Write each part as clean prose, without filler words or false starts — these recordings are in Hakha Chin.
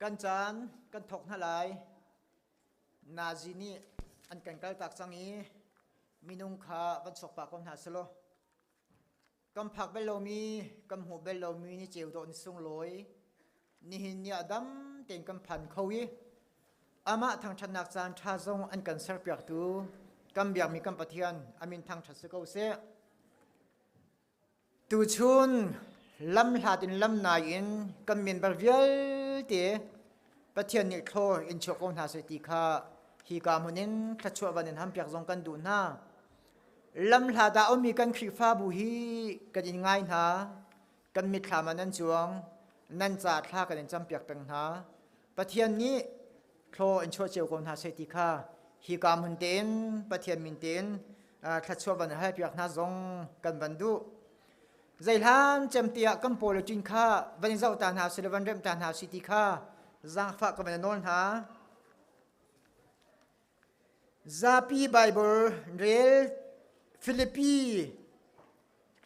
Kan caan kan thawk hna lai. Nazi nih an kan kaltak cang i minung kha van chuak pah ko hna selaw kan phak bel lomi kan hmuh bel lomi ni ceu dawh ni sunglawi nihin ni ah dam tein kan phan kho i amah thangṭhatnak caan ṭha zong an kan serpiaktu kan biakmi kan Pathian amin thangṭhat si ko seh. Tuchun lamhlat in lamnai in kan member vialte Pathian nih thlaw in chuah ko hna seh ti kha hika hmun in thluachuah van in hampiak zong kan duh hna. Lamhlat ah ummi kan Khrihfabu hi kan in ngai hna. Kan mitthlam ah nan cuang. Nan ca thla kan in campiak peng hna. Pathian nih thlaw in chuah cio ko hna seh ti kha hika hmun tein Pathian min tein thluachuah van halpiak hna zong kan van duh. Zeihlan cem tiah kan pawl le ṭin kha van in zoh ta hna si le van remh ta hna si ti kha zaangfah ka van nawl hna. Zapi Bible rel Filipi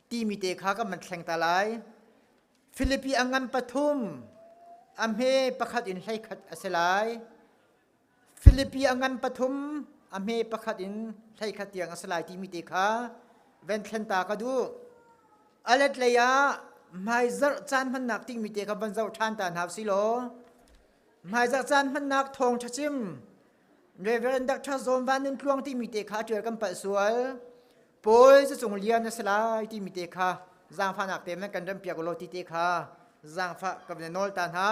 timi te kha kan van thleng ta lai. Filipi a ngan pathum, a hme pakhat in 11 a si lai. Filipi a ngan pathum, a hme pakhat in 11 tiang a si lai timi te kha ven thlen ta ka duh. A let lei ah hmaizarh caan hmannak timi te kha van zoh ṭhan ta hna usih law hmaizarh caan hmannak thawng ṭha chim Reverend Dr. Zawn Van Nun Tluang timi te kha ṭial kan palh sual. Paul cu lian na si lai timi te kha zaangfahnak te nan kan rempiak law ti te kha zaangfah ka van nawl ta hna.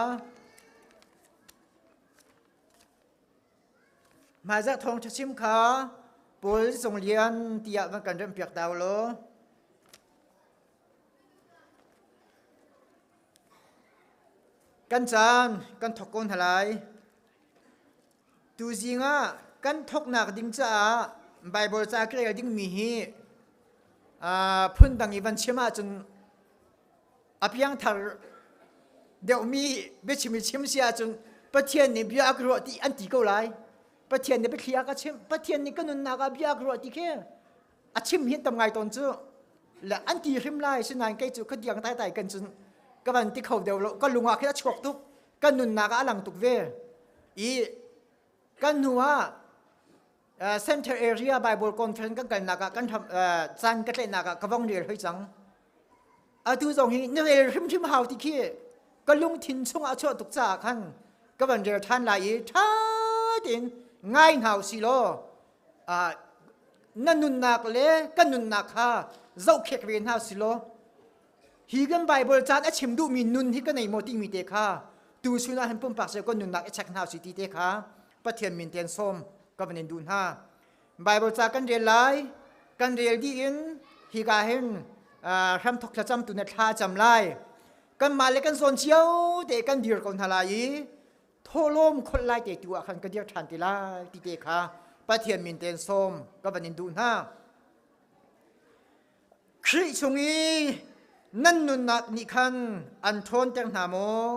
Hmaizarh thawng ṭha chim kha Paul Zung Lian tiah van kan rempiak ta law. Kan caan kan thawk ko hna lai. Tuzing ah kan thawknak ding caah Baibal ca ka rel dingmi hi phundang i van chim ahcun a piangthar deuhmi biachim i chim si ahcun Pathian nih bia a ka ruah ti an ti ko lai. Pathian nih biathli a ka chimh. Pathian nih ka nunnak ah bia a ka ruah ti khi a chim hi tam ngai tawn cu. Le an ti hrim lai sinain kei cu ka diang tai tai kan cun ka van ti kho deuh lo. Ka lung ah khin a chuak tuk. Kan nunnak ah a lang tuk ve. I kan hnu ah Center Area Bible Conference kan kalnak ah kan caan ka tlaihnak ah ka vong rel hoi cang. Atu zong hi na rel hrimhrim hau ti khi ka lungthin chungah a chuah tuk caah khan ka van rel ṭhan lai i ṭha tein ngai hna u si law na nunnak le ka nunnak kha zohkhek ve hna si law hi kan Bible caan a chim duhmi nun hi ka nei maw timi te kha tu sun ah hin pumpak se kan nunnak i check hna si ti te kha Pathian min ten sawm ka van in duh hna. Bible ca kan rel lai kan rel dih in hika hin hramthok thlacam tu na thla cam lai kanmah le kan zawn cio te kan dir ko hna lai i thawhlawm kholh lai te tu ah khan ka dir ṭhan ti lai ti te kha Pathian min ten sawm ka van in duh hna. Khrih chung i nan nunnak nih khan an ṭhawnter hna maw?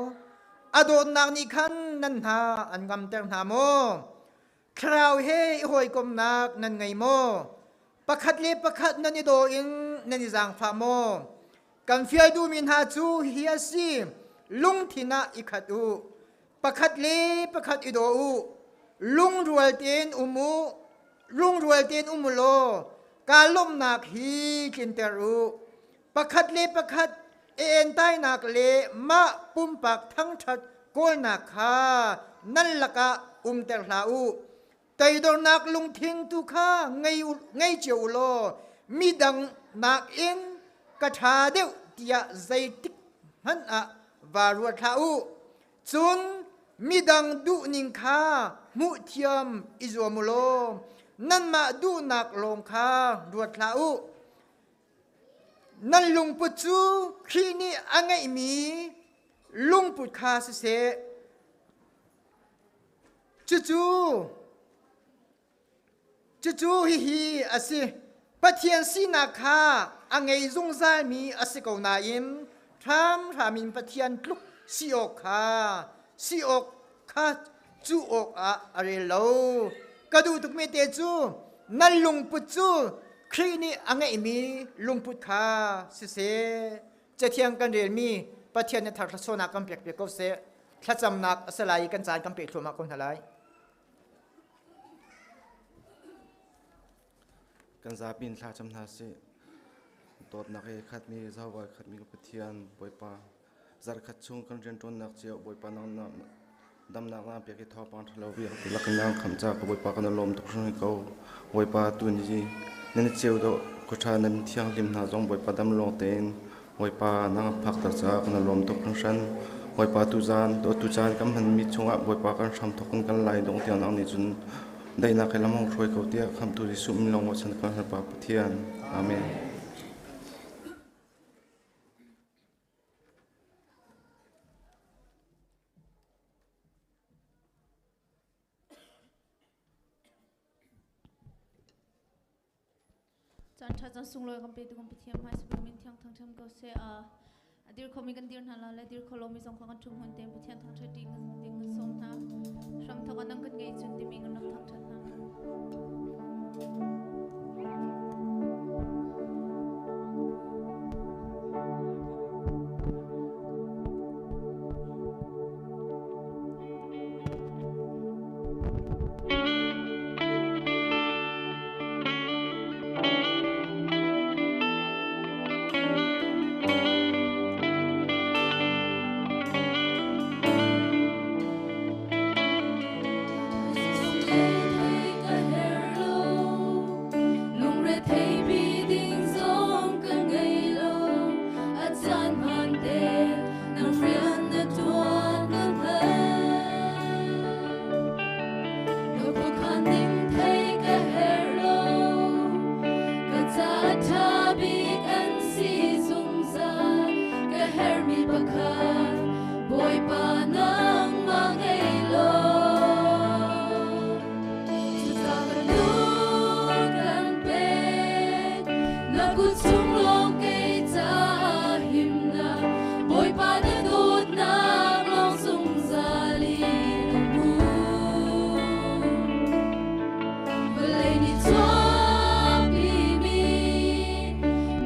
A dawtnak nih khan nan hna an ngamter hna maw? Thlarau he i hawikomnak nan ngei maw? Pakhat le pakhat nan i daw in nan i zaangfah maw? Kan fial duhmi hna cu hihi a si, lungthin ah i khat u, pakhat le pakhat i daw u, lungrual tein um u, lungrual tein um u law kaa lawmhnak hi tlinter u. Pakhat le pakhat i entainak le mah pumpak thangṭhat kawlnak kha nan lakah umter hlah u. Toidornak lungthin tu kha ngei cio u law midang nakin ka ṭha deuh tiah zeitik hmanh ah vaa ruat hlah u. Cun midang duhning kha hmuhthiam i zuam u law nanmah duhnak lawng kha ruat hlah u. Nan lungput cu Khrih nih a ngeihmi lungput kha siseh. Cucu Cucu hihi a si. Pathian sinak kha a ngei zungzalmi a si ko nain hramhram in Pathian tluk si awk kha si awk kha cuh awkah a rel lo. Ka duh tukmi te cu nan lungput cu Khrih nih a ngeihmi lungput kha siseh. Cathiang kan relmi Pathian nih thar thluachuahnak kan pek piak ko seh. Thlacamnak a si lai i kan caan kan peh thluahmah ko hna lai. Kan zapi in thlacam hna sih. Dawtnak he khatmi Jehovah khatmi ka Pathian Bawipa zarkhat chung kan rianṭuannak cio Bawipa nang damnak na pek i thawngpang ṭhalo vialte lakin nang kham ca ka Bawipa kan lawm tuk hringhran ko. Bawipa tu ni nan ceu dawh khuaṭha nan thianghlim hna zong Bawipa dam lawng tein Bawipa nang phakter caah kan lawm tuk hringhran. Bawipa tuzaan tucaan kan hmanmi chungah Bawipa kan hram thawk in kan lai dong tiang nang nih cun daihnak he lam hong hruai ko tiah khamtu Jesuh min lawng chan kan hal Pa Pathian. Amen. Caan ṭha caan sunglawi kan petu kan Pathian hmai sabung min thiang thangṭhat ko seh. A dir khomi kan dir hna la le dir kho lomi zong kha kan ṭhum hmun tein Pathian thangṭhat ding ding kan sawm hna. Hramthok ah nang kan ngei cun timi kan rak thangṭhat hna. Bawipa nangmah ngei law Cucaah ka lung kan pek na kut chung lawng kei caah himnak Bawipa na dawtnak lawng zungzal in a hmun. Vawlei nih chuahpimi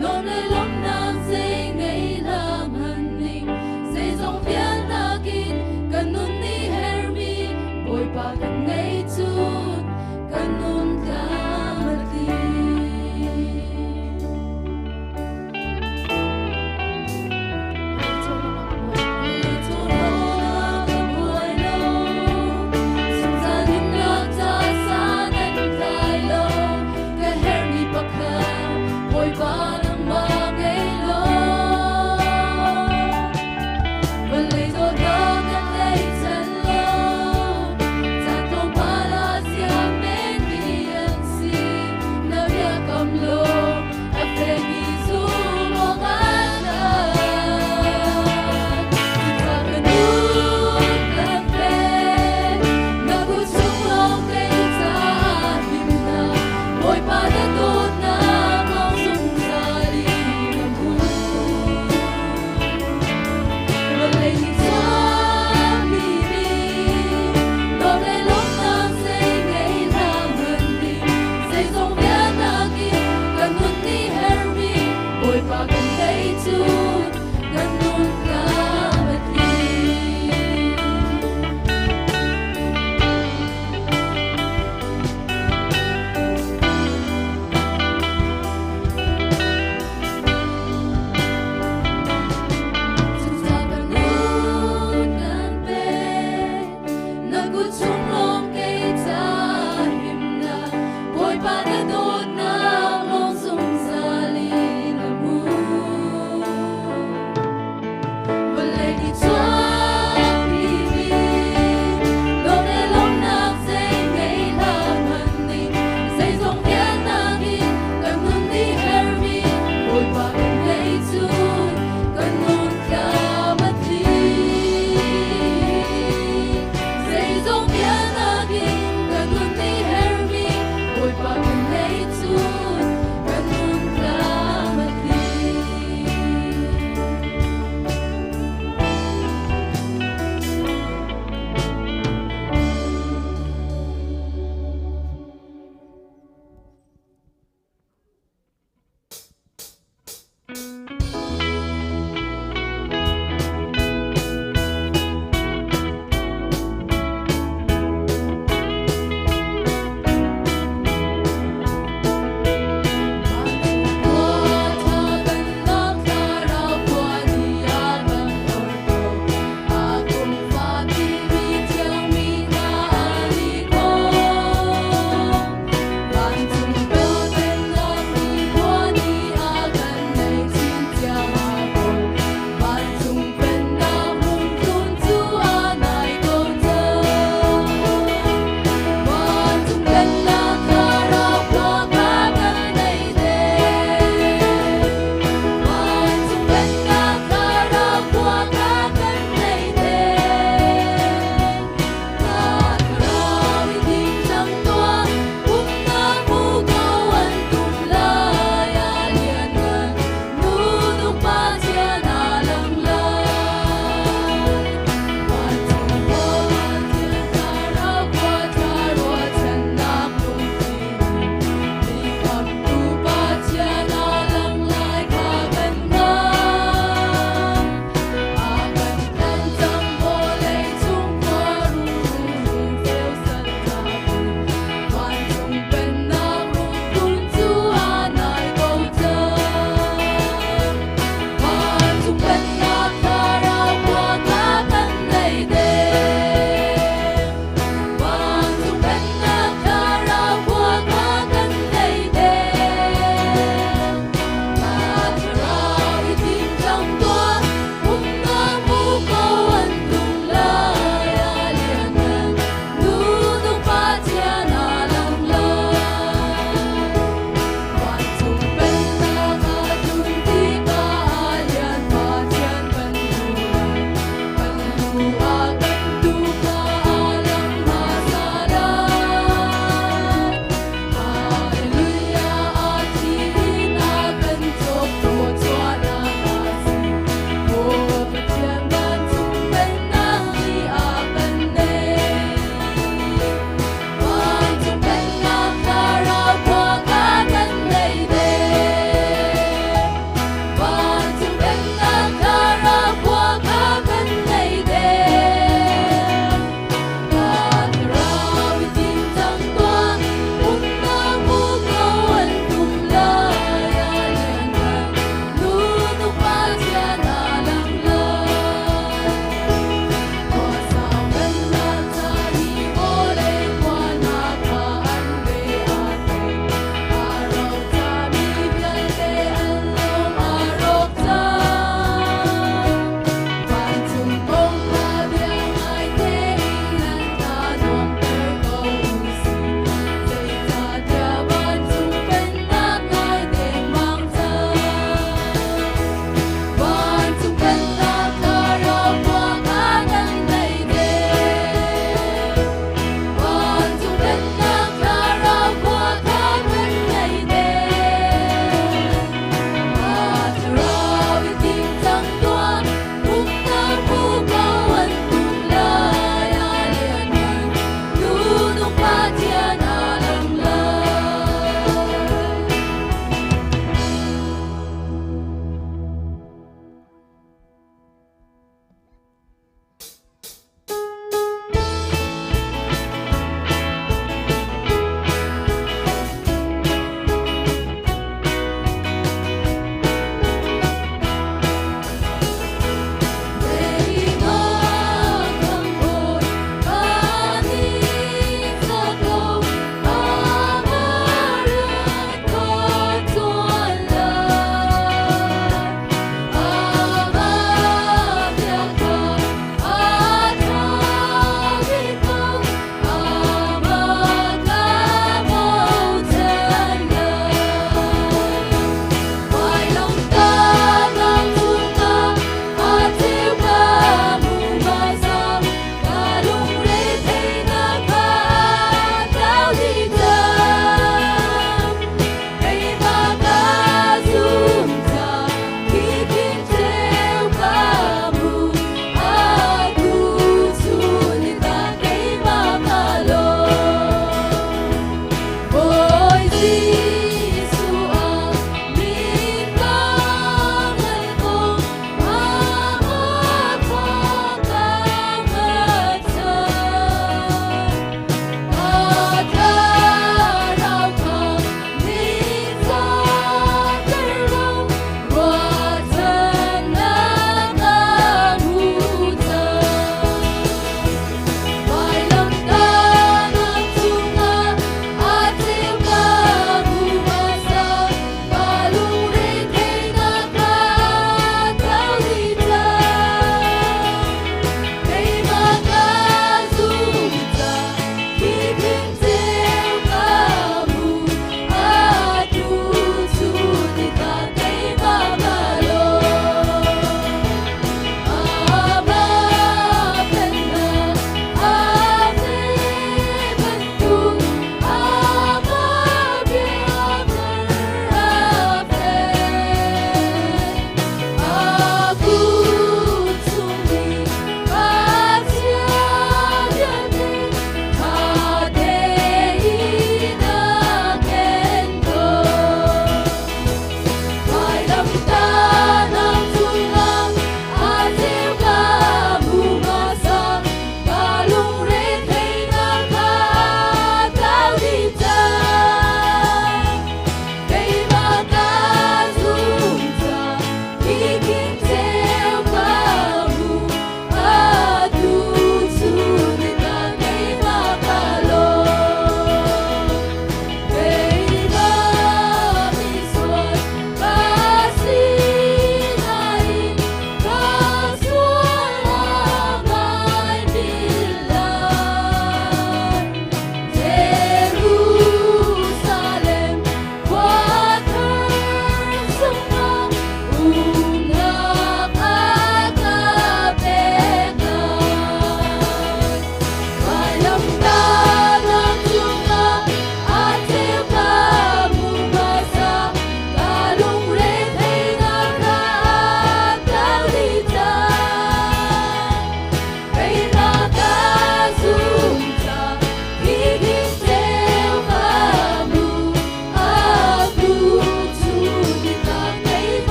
nuam le lawmhnak zei ngei hlah hmanh ning zeizong vialnak in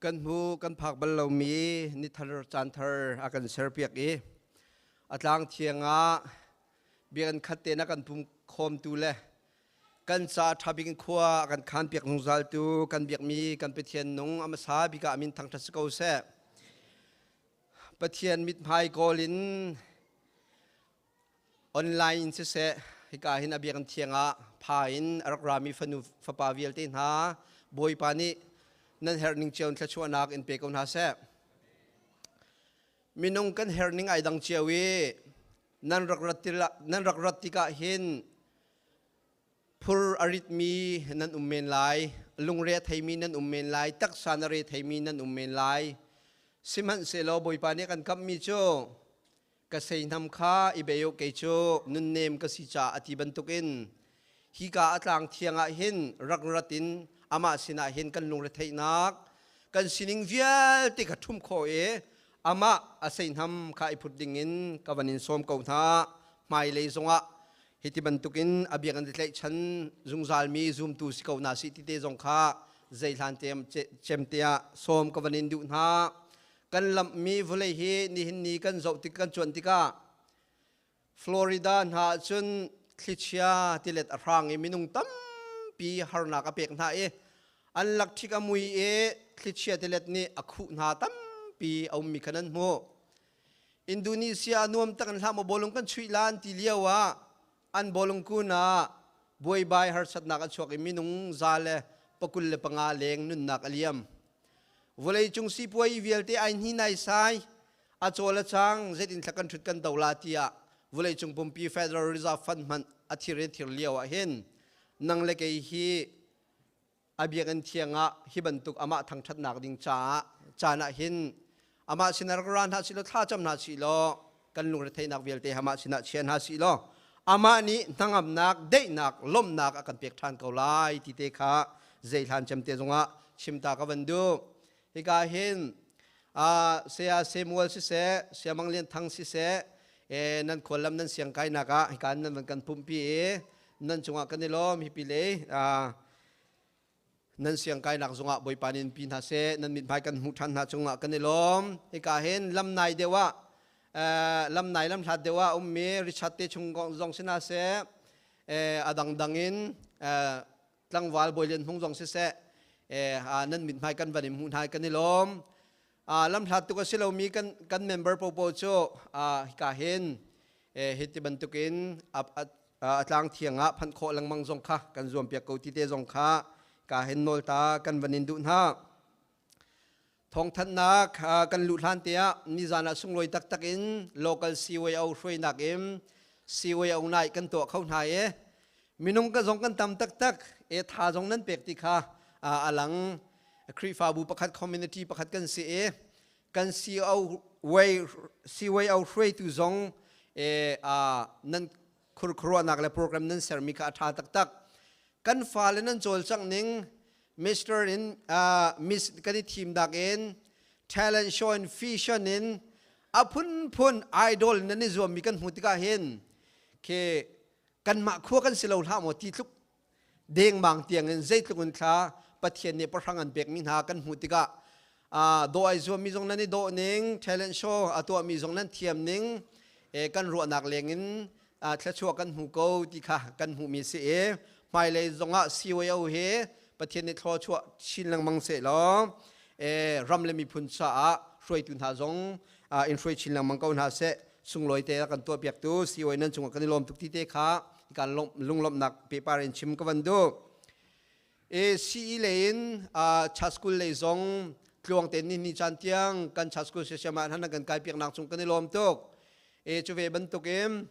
Kan hmu kan phak bal lomi ni thar caan thar a kan serpiak i a tlang thiang ah biakinn khat te na kan pum khawmtu le kan ca ṭha bik in khua a kan khan piak zungzal tu kan biakmi kan Pathian nung a hmasa bik ah a min thangṭhat si ko seh. Pathian mithmai kawl in Online in siseh, hika hin a biakinn thiang ah pha in a rak rami fanu fapa vialte hna Bawipa nih nan herh ning cio in thluachuahnak in pe ko hna seh. Minung kan herh ning ai dang cio i nan rak rat nan rak rat tikah hin phur a ritmi nan um men lai, lungre a theimi nan um men lai, taksa na re theimi nan um men lai. Sihmanhsehlaw Bawipa nih a kan kamhmi cu ka seihnam kha i bei u, kei cu nunnem ka si caah a ti bantukin hika a tlang thiang ah hin rak rat in amah sinah hin kan lungretheihnak kan sining vialte kha ṭhumh khawh i amah a seihnam kha i phut dingin ka van in sawm ko hna. Hmailei zongah hiti bantukin a biakinn i tlaihchan zungzalmi zumtu si ko hna sih ti te zong kha zeihlan cem te ah sawm ka van in duh hna. Kan lamhmi vawlei hi nihin ni kan zoh tik, kan cuan tikah Florida hna ahcun thlichia tilet a hrang i minung tampi harnak a pek hna i an lakṭhik a mui i thlichia tilet nih a khuh hna tampi a ummi kha nan hmuh. Indonesia nuam tak in hlah maw bawlung kan chuih lan ti lio ah an bawlung kun ah buaibai harsatnak a chuak i minung 125 leng nunnak a liam. Vawleicung sipuai vialte ai hni naisai, a cawl a cang, zeitin thla kan ṭhut kan do la tiah vawleicung pumpi Federal Reserve Fund hmanh a thir in thir lio ah hin nang le kei hi a biakinn thiang ah hi bantuk amah thangṭhatnak ding caah caan ah hin amah sinah rak ra hna sih law, thla cam hna sih law, kan lungretheihnak vialte amah sinah chia hna sih law, amah nih hnangamnak, daihnak, lawmhnak a kan pek ṭhan ko lai ti te kha zeihlan cem te zongah chimta ka van duh. Hika hin Saya Samuel siseh, Saya Mang Lian Thang siseh, nan khuallam nan siang kainak ah hika nan van kan pumpi i nan cungah kan i lawm. Hipi le nan siang kainak zongah Bawipa nih in pi hna seh. Nan mithmai kan hmuh ṭhan hna cungah kan i lawm. Hika hin lam nai deuh ah, lam nai lam hlat deuh ah ummi Richard te chung zong si hna seh, a dangdang in tlangval Bawi Lian Hmung zong siseh, nan mithmai kan van in hmuh hna kan i lawm. Lam hlat tuk a si lomi kan kan member popo cu hika hin hi ti bantukin a tlang thiang ah phanh khawh lengmang zong kha kan zuam piak ko ti te zong kha ka hin nawl ta kan van in duh hna. Thawngthanhnak kan luh hlan te ah nizan ah sunglawi taktak in local CYO hruainak in CYO nai kan tuah kho hna i minung ka zong kan tam taktak e, tha zong nan pek ti kha a lang. Khrihfabu pakhat, community pakhat kan si i kan CO way CYO hruaitu zong e nan khurkhuruahnak le program nan sermi kha a ṭha taktak. Kan fale nan cawlcangh ning, Mr. in Miss kan i thim dak in, talent show in, fashion in, a phunphun idol nan i zuammi kan hmu tikah hin ke kanmah khua kan si lo hlah maw ti tluk dengmang tiang in zeitluk in thla Pathian nih pahrang an pekmi hna kan hmuh tikah, dawh ai zuammi zong nan i dawh ning, talent show a tuahmi zong nan thiam ning, kan ruahnak leng in thluachuah kan hmu ko ti kha kan hmuhmi si i hmailei zongah CYO hi Pathian nih thluachuah chin lengmang seh law, ram le miphun caah hruaitu hna zong in hruai chin lengmang ko hna seh. Sunglawi te kan tuah piaktu CYO nan cungah kan i lawm tuk ti te kha kan lunglawmhnak pehpar in chim ka van duh. E CE lei in Church School lei zong tluang tein ni ni caan tiang kan Church School siasiam ah han kan kai piaknak cung kan i lawm tuk. E cu ve bantukin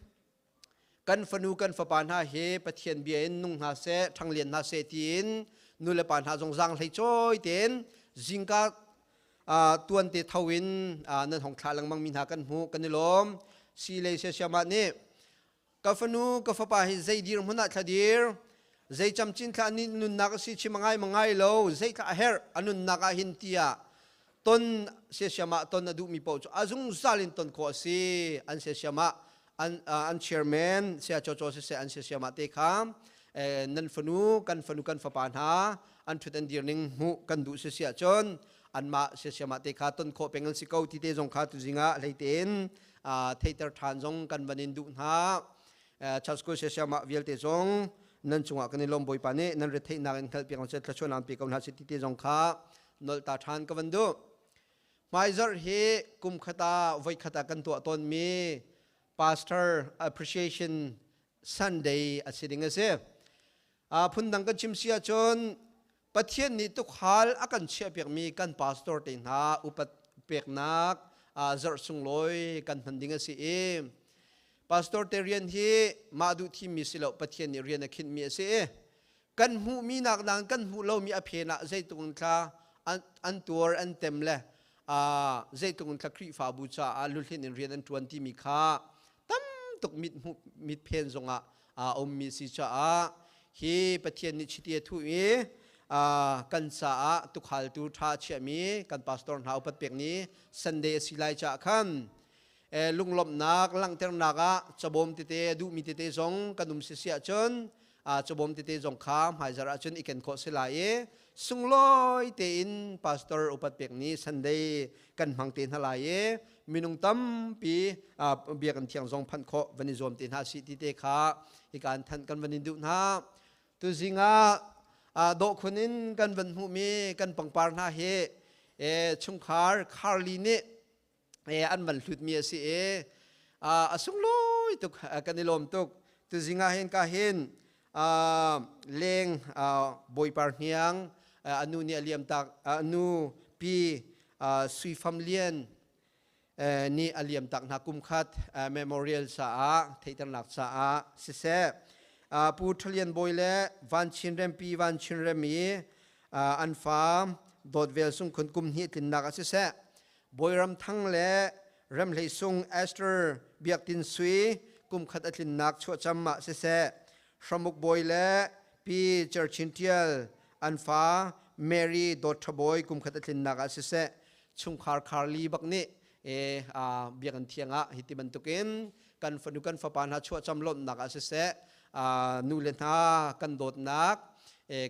kan fanu kan fapa hna hi Pathian bia in nung hna seh, ṭhanglian hna seh tiin nu le pa hna zong zaang hlei cawi tein zingka tuan te tho in nan hong thlah lengmang mi hna kan hmuh, kan i lawm. Si lei siasiam ah nih ka fanu ka fapa hi zei dirhmun ah thla dir, zei camcin thla ni nunnak a si chim a ngai ma ngai lo, zei thla a herh a nunnak ah hin tiah ton siasiam ah ton a duhmi paoh cu a zungzal in ton khawh a si. An siasiam ah an chairman sia coco siseh, an siasiam ah te kha nan fanu kan fanu kan fapa hna an ṭhut an dir ning hmuh kan duh si si ahcun Anmah siasiamah te kha ton khawh peng an si ko ti te zong kha tuzing ah hlei tein theihter ṭhan zong kan van in duh hna. Church School siasiamah vialte zong nan cungah kan i lawm. Bawipa nih nan retheihnak in hngalh piak seh, thluachuahnak pe ko hna seh ti te zong kha nolh ta ṭhan ka van duh. Hmaizarh hi kum khat ah voi khat ah kan tuah tawnmi Pastor Appreciation Sunday a si ding a si. Phundang kan chim si ahcun Pathian nih tukhal a kan chiahpiakmi kan pastor te hna upat peknak zarh sunglawi kan hman ding a si i pastor te rian hi mah duh thimmi si lo, Pathian nih rian a khinhmi a si i kan hmuhmi nak dang kan hmuh lomi a phen ah zeitluk in thla an tuar an tem le zeitluk in thla Khrihfabu caah luhlinh in rian an ṭuan timi kha tam tuk mit hmuh mit phen zongah a ummi si caah hi Pathian nih chiti a thuh i kan caah tukhaltu ṭha chiahmi kan pastor hna upat pek ni Sunday a si lai caah khan lunglawmhnak langhternak ah cabawm tete a duhmi tete zong kan um si si ahcun cabawm tete zong kha hmaizarh ahcun i ken khawh si lai i sunglawi tein pastor upat pek ni Sunday kan hmang te hna lai i minung tampi biakinn thiang zong phanh khawh van i zuam te hna si ti te kha hika in thanh kan van in duh hna. Tuzing ah dawh khun in kan van hmuhmi kan pangpar hna hi chungkhar Carly nih an van hlutmi a si i a sunglawi tuk, kan i lawm tuk. Tuzing ah hin ka hin leng Bawipar Hniang anu nih a liam tak, anu pi Sui Fam Lian nih a liam tak hna kum khat memorial caah theihternak caah siseh, Pu Thalian Bawi le Van Chin Rem, pi Van Chin Rem i an fa Dawt Vel Sung Khun kum hnih tlinnak ah siseh, Bawiram Thang le Remhlei Sung Esther Biak Tin Sui kum khat a tlinnak chuahcam ah siseh, Hramuk Bawi le Pi Cerchin Tial an fa Mary Dawt Tha Bawi kum khat a tlinnak ah siseh, chungkhar Carly bak nih e biakinn thiang ah hi ti bantukin kan fanu kan fapa hna chuahcam lawmhnak ah siseh, nu le hna kan dawtnak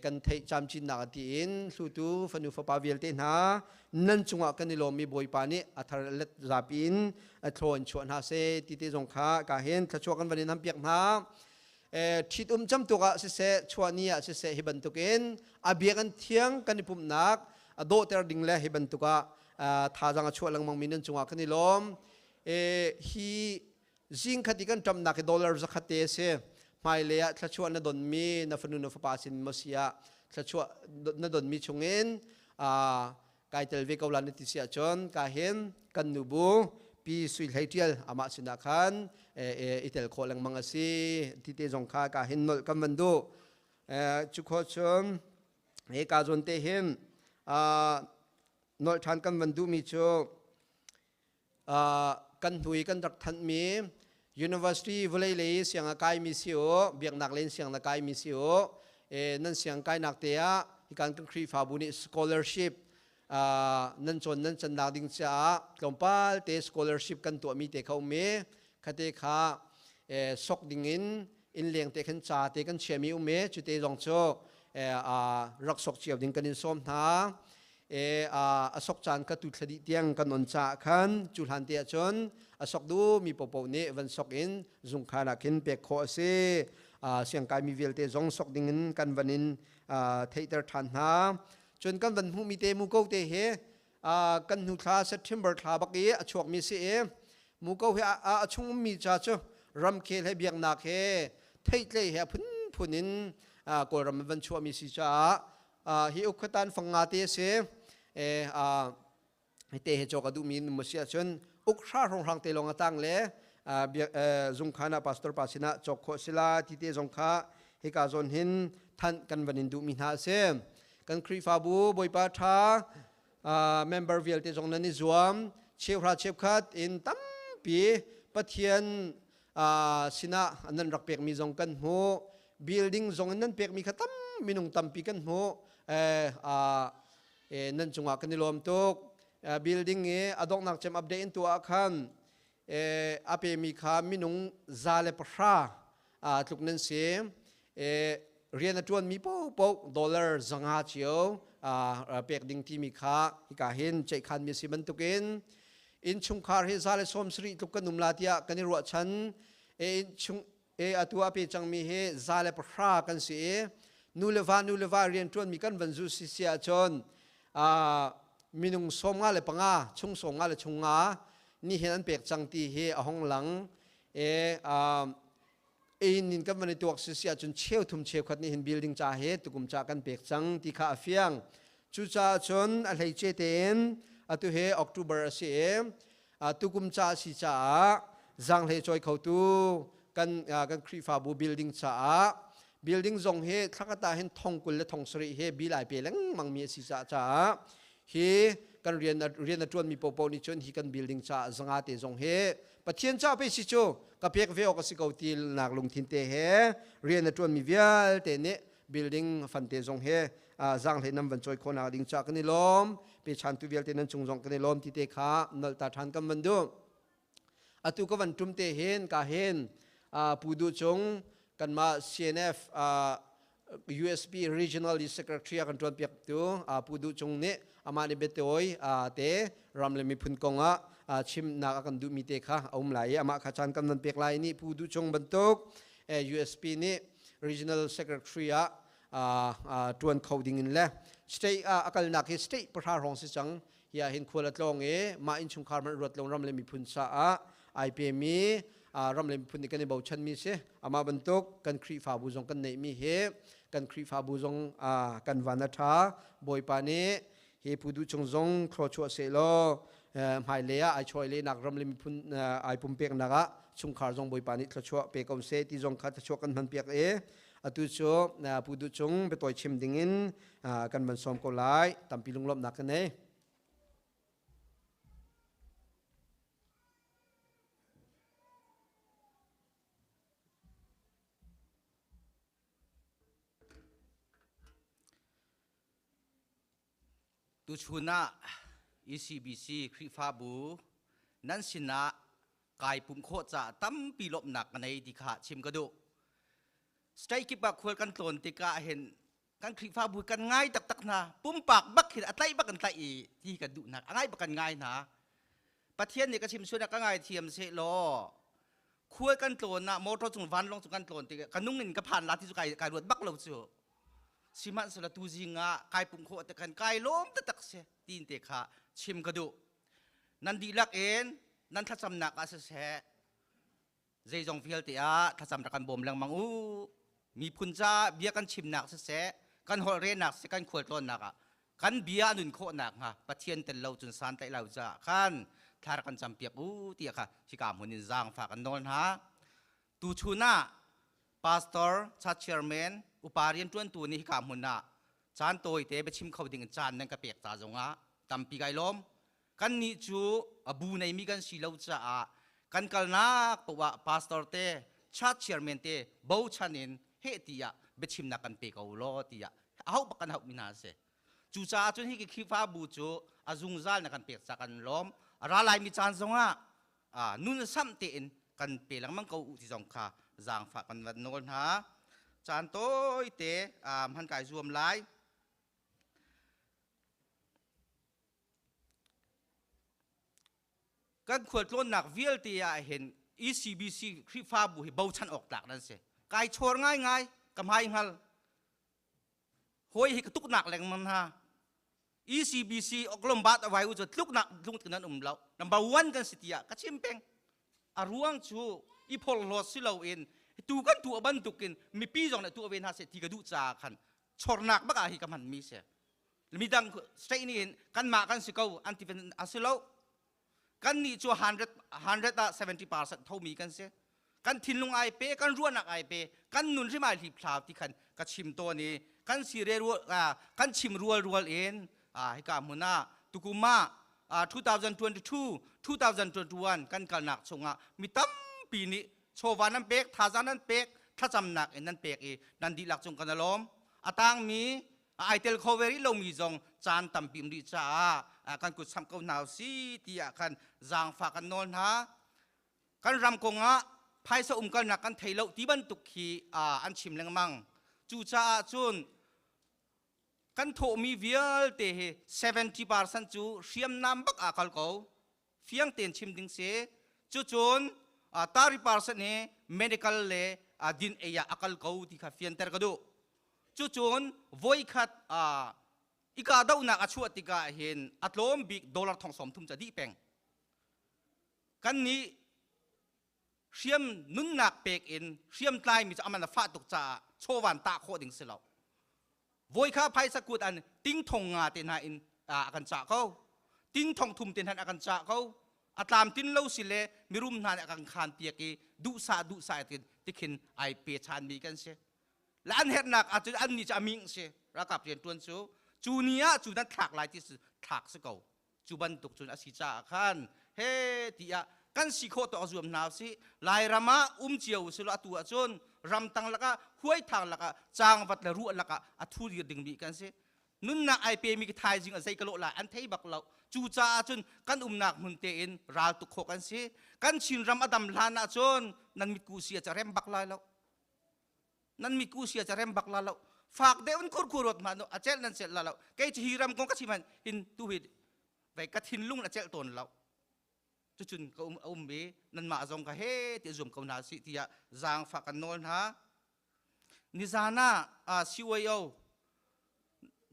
kan theih camcinnak a tiin hlutu fanu fapa vialte hna nan cungah kan i lawmmi Bawipa nih a thar let zapi in a thlaw in chuah hna seh ti te zong kha ka hin thluachuah kan van in ham piak hna. Ṭhit um camtuk ah siseh, chuah ni ah siseh, hi bantukin a biakinn thiang kan i pumhnak a dawhter ding le hi bantuk ah thazaang a chuah lengmang mi nan cungah kan i lawm. Hi zing khat i kan ṭamnak hi dollar zakhat te a si. Hmailei ah thluachuah na donmi na fanu na fapa sin maw si ah thluachuah na donmi chungin kai tel ve ko la na ti si ahcun ka hin kan nubu Pi Sui Hlei Ṭial amah sinah khan i tel khawh lengmang a si ti te zong kha ka hin nolh kan van duh. Cu khawh cun he ka zawn te hin nolh ṭhan kan van duhmi cu kan hnu i kan rak thanhmi university vawlei lei siang a kaimi si u, biaknak len siang na kaimi si u, nan siang kainak te ah hikan kan Khrihfabu nih scholarship nan cawn nan cannak ding caah tlawmpal te scholarship kan tuahmi te kha um i khate kha sok ding in innleng te khan ca te kan chiami um i cute zong cu rak sok cio ding kan in sawm hna. A sok caan ka tu thla dih tiang kan on caah khan cu hlan te ahcun a sok du mi popo nih van sok in zungkhan ah khin pek khawh a si. Siangkai mi vialte zong sok ding in kan van in theihter ṭhan hna. Cun kan van hmuhmi te muko te hi kan hnu thla September thla bak i a chuakmi si i muko hi a chung ummi ca cu ramkhel he biaknak he theihtlei he a phunphun in Kawlram van chuahmi si caah hi ukhuatan fang nga te a si. Te he cawk a duhmi nu si ahcun uk hra hrawnghrang te lawng a tang le zungkhan ah pastor pa sinah cawk khawh sila ti te zong kha hika zawn hin thanh kan van in duhmi hna a si. Kan Khrihfabu Bawipa ṭha member vialte zong nan i zuam, cheuhra cheukhat in tampi Pathian sinah nan rak pekmi zong kan hmuh, building zong in nan pekmi kha tam minung tampi kan hmuh, nan cungah kan i lawm tuk. Building i a donghnak cem update in tuah ah khan a pemi kha minung 110 tluk nan si. Rian a ṭuanmi paohpaoh dollar 500 cio. pek ding timi kha hika hin ceihkhan mi si bantukin innchungkhar hi 170 tluk kan um la tiah kan i ruahchan. E innchung e atu a pe cangmi hi 110 kan si i nu le va nu le va rianṭuan mi kan van zu si si ahcun minung 55 chung 50 le chung nga ni hin an pek cang ti hi a hong lang. E ein in kan van i tuak si si ahcun cheu thum cheu khat nih hin building ca he tukum ca kan pek cang ti kha a fiang. Cucaah cun a hleice tein atu he October a si i tukum ca a si caah zaanghlei cawi khotu kan kan Khrihfabu building caah building zong hi thlakata hin thong 20 le thong 70 he bil ai pe lengmang mi a si caah hi kan rian rian a ṭuanmi popo nih cun hi kan building caah zanga te zong hi Pathian ca pe si cu ka pek ve awk a si ko ti nak lungthin te he rian a ṭuanmi vialte nih building fante zong he zaanghlei nam van cawi khawhnak ding ca kan i lawm. Pechantu vialte nan cung zong kan i lawm ti te kha nolh ta ṭhan kan van duh. Atu ka van ṭum te hin ka hin Pu Duh Cung kanmah CNF USB Regional Secretary a kan ṭuan piaktu Pu Duh Cung nih amah nih biatawi te ram le miphun kong ah chimnak a kan duhmi te kha a um lai i amah kha caan kan van pek lai nih Pu Duh Cung bantuk USB nih Regional Secretary ah ṭuan kho ding in le state ah a kalnak hi state 10 hrawng si cang. Hi ah hin khual a tlawng i mah innchungkhar hmanh ruat lo ram le miphun caah ai pemi ram le miphun nih kan i bochanmi si. Amah bantuk kan Khrihfabu zong kan neihmi hi kan Khrihfabu zong kan van a ṭha. Bawipa nih hi Pu Duh Cung zong thluachuah sehlaw hmailei ah ai chawi lehnak ram le miphun ai pumpeknak ah chungkhar zong Bawipa nih thluachuah pe ko seh ti zong kha thluachuah kan hman piak i atu cu Pu Duh Cung biatawi chim dingin kan van sawm ko lai. Tampi lunglawmhnak kan nei. Tuchun ah ECBC Khrihfabu nan sinah kai pumh khawh caah tampi lawmhnak ka nei ti kha chim ka duh. State kip ah khual kan tlawn tikah hin kan Khrihfabu kan ngai taktak hna. Pumpak bak hin a tlaih bak kan tlaih i ti kan duhnak a ngai bak kan ngai hna. Pathian nih ka chim sual ka ngai thiam seh law khual kan tlawn ah motor cung vanlawng cung kan tlawn tikah ka nung in ka phan la ti cu kai kai ruat bak lo cu. Sihmanhsehlaw tu zing ah kai pumh khawh te khan kai lawm taktak si tin te kha chim ka duh. Nan dihlak in nan thlacamnak ah siseh zeizong vialte ah thlacam rak kan bawm lengmang u. Miphun ca bia kan chimnak siseh kan holh renak siseh kan khualtlawnnak ah kan bia nun khawh nakhnga Pathian tel lo cun san tlaih lo caah khan thla rak kan campiak u tiah kha hika hmun in zaangfah kan nawl hna. Tuchun ah pastor, church chairman, upa rianṭuantu nih hika hmun ah caan tawite biachim kho ding in caan nan ka pek ca zongah tampi kai lawm. Kannih cu a bu neimi kan si lo caah kan kalnak paoh ah pastor te, church chairman te bochan in heh tiah biachimnak kan pe ko law tiah a hauh bak kan hauhmi hna a si. Cucaah cun hi Khrihfabu cu a zungzal na kan pek ca kan lawm. A ra laimi caan zongah nun samh tein kan pe lengmang ko u ti zong kha zaangfah kan van nawl hna. Caan tawite hman kai zuam lai. Kan khualtlawnnak vialte ah hin ECBC Khrihfabu hi bochan awk tlak nan si. Kai chawr ngaingai, ka hmai hngal. Hawi hi ka tuknak lengmang hna. ECBC Oklombat awai u cu tluknak tlung nan um lo. Number one kan si tiah ka chim peng. A ruang cu i phorhlawt si loin tu kan tu bantukin mipi zong nih tu ve hna seh ti ka duh caah khan chornak bak ah hi ka hman mi si. Midang state nih hin kanmah kan si ko an ti a si lo. Kannih cu 100 100 ah 70% thomi kan si. Kan thinlung ai pe, kan ruahnak ai pe, kan nun hrim ai hlip thlau ti khan ka chim tawn i kan si re rual kan chim rual rual in hika hmun ah tukum ah 2022 2021 kan kalnak chungah mi tampi nih chawva nan pek, thazaang nan pek, thlacamnak in nan pek i nan dihlak cung kan alawm. A tangmi ai tel kho ve rih lomi zong caan tampi um rih caah kan kut samh ko hna si tiah khan zaangfah kan nawl hna. Kan ram kongah phaisa umkalnak kan thei lo ti bantuk khi an chim lengmang. Cucaah cun Kan thawhmi vialte hi 70% cu hriamnam bak aa kal ko. Fiang tein chim ding si. Cucun 30% hi medical le din ei ah a kal ko ti kha fianter ka duh. Cucun voikhat i kahdohnak a chuah tikah hin a tlawm bik dollar thong sawm thum ca dih peng. Kan nih hriam nunnak pek in hriam tlaimi cu aman a fah tuk caah chawvan tah khawh ding si lo. Voi kha phaisa kut an ting thong nga te hna in a kan cah ko. Ting thong thum te hna a kan cah ko. A tlam tin lo si le mirum hna nih a kan khan piak i duhsah duhsah in tikhin ai pe chan mi kan si. La an herhnak ahcun an ni cu a ming si ralkap rian tuan cu cu ni ah cu nan thlak lai ti thlak si ko cu bantuk cun a si caah khan he tiah kan si khawh tawk zuam hna usih Lairam ah um cio usih law atu ahcun ramtang lakah huaithang lakah cangvat le ruah lakah a thu dir dingmi kan si nunnak ai pemi ka thaizing a zei ka lawh lai an thei bak lo cu caah cun kan umnak hmun tein ral tuk khawh kan si kan Chinram a dam hlan ahcun nan mitku si a rem bak lai lo nan miku sia ca rem bak la lo fak deuh in khur khur rot ma no a cel nan cel la lo kei hi ram kong ka chim han hin tu hi vai ka thinlung na cel ton lo cucun ka um um bi nan mah zong ka he ti zum ko na si tiah zaang fa kan nawl hna nizana a CYO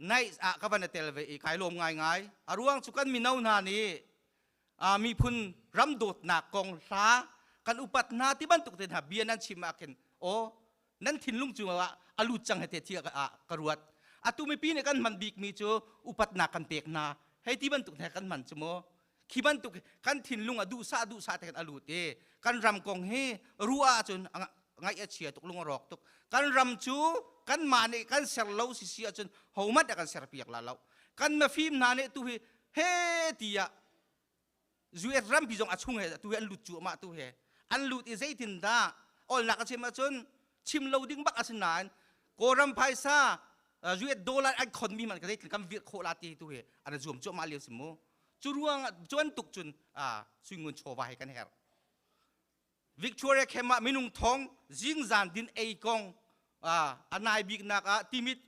nai ah ka van tel ve i kai lawm ngai ngai a ruang cu kan mino hna nih miphun ram dawtnak kong hla kan upat hna ti bantuk te hna bia nan chim ah khin aw nan thinlung cung ah a lut cang he te thi ah ka ruat atu mipi nih kan hman bik mi cu upatnak kan pek hna hei ti bantuk hna kan hman cu mu khi bantuk kan thinlung a duhsah duhsah te kan a lut i kan ram kong hi ruah ahcun ngaih a chia tuk lung a rawk tuk kan ram cu kan mah nih kan ser lo si si ahcun hohmanh a kan ser piak la lo kan mafim hna nih tu hi he tiah US rampi zong a chung he tu hi an lut cu amah tu he an lut i zeitin dah olnak a chim ahcun chim lo ding bak a si nain Kawlram phaisa US dollar an khonmi man ka zeitin kan virh khawh la ti tu hi an zuam cuahmah lio si mu cu ruang cuan tuk cun suingun chawva he kan herh Victoria Camp ah minung thong zingzan din ei kong a nai biknak ah timit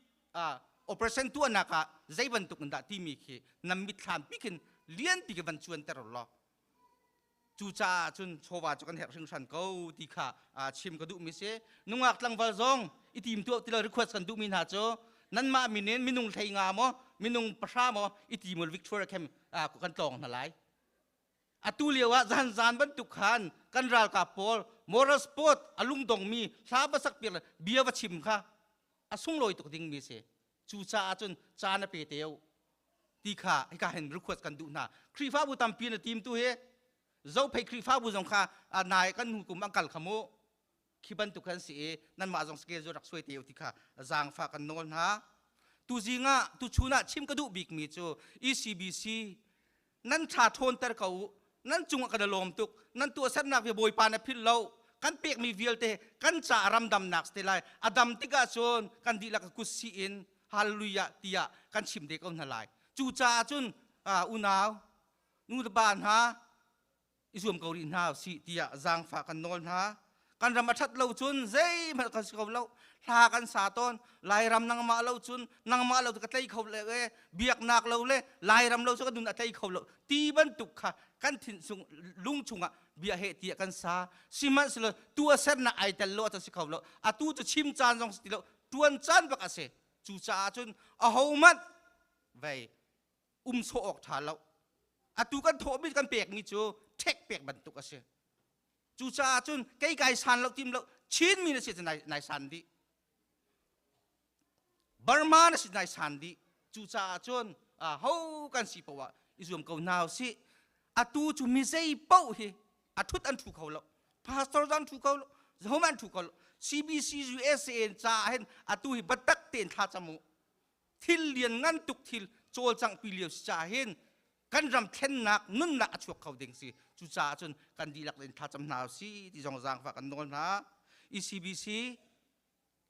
operation tuahnak ah zei bantuk in dah timi khi nam mitthlam pi khin lian pi khi van cuan ter law cucaah cun chawva cu kan herh hringhran ko ti kha chim ka duhmi si nungak tlangval zong i tim tuah ti lo request kan duhmi hna cu nanmah min in minung hlei nga maw minung pahra maw i timul Victoria Camp kan tlawng hna lai atu lio ah zan zan bantuk khan kan ralkap pawl moral sport a lungdongmi hla va sak piak bia va chim kha a sunglawi tuk dingmi si cucaah cun caan a pe teu ti kha hika hin request kan duh hna Khrihfabu tampi na team tu hi Zophei Khrihfabu zong kha nai kan hnu kum an kal kha mu khi bantuk kan si i nanmah zong schedule rak suai te u ti kha zaangfah kan nawl hna tu zing ah tu chun ah chim ka duh bik mi cu ECBC nan tha ṭhawnter ko u nan cungah kan i lawm tuk nan tuahsernak vi bawipa na philh lo kan pekmi vialte kan ca ramdamnak si te lai a dam tikah cun kan dihlak kut si in hallelujah tiah kan chim te ko hna lai cucaah cun unau nu le pa hna i zuam ko rih hna usih tiah zaangfah kan nawl hna kan ram a ṭhat lo cun zeihmanh kan si kho lo hla kan sa tawn lairam nangmah lo cun nangmah lo ka tlei kho le e biaknak lo le lairam lo cu ka nun a tlei kho lo ti bantuk kha kan thin chung lung chungah bia he tiah kan sa sihmanhsehlaw tu a sernak ai tel lo a si kho lo atu cu chim caan zong si ti lo tuan caan bak a si cucaah cun ahohmanh vei um sawh awk ṭha lo atu kan thawhmi kan pekmi cu ṭhek pek bantuk a si cucaah cun kei kai san lo tim lo Chinmi na si cu nai san dih Burma na si nai san dih cucaah cun ho kan si poah i zuam ko hna usih atu cu mi zei paoh hi a ṭhut an ṭhu kho lo pastor zong ṭhu kho lo zahom an ṭhu kho lo CBC USA ca hin atu hi biatak tein thla cam u thil lian ngan tuk thil cawlcangh pi lio si caah hin kan ram thlennak nunnak a chuak kho ding si cucaah cun kan dihlak in thlacam hna si ti zong zaangfah kan nawl hna ECBC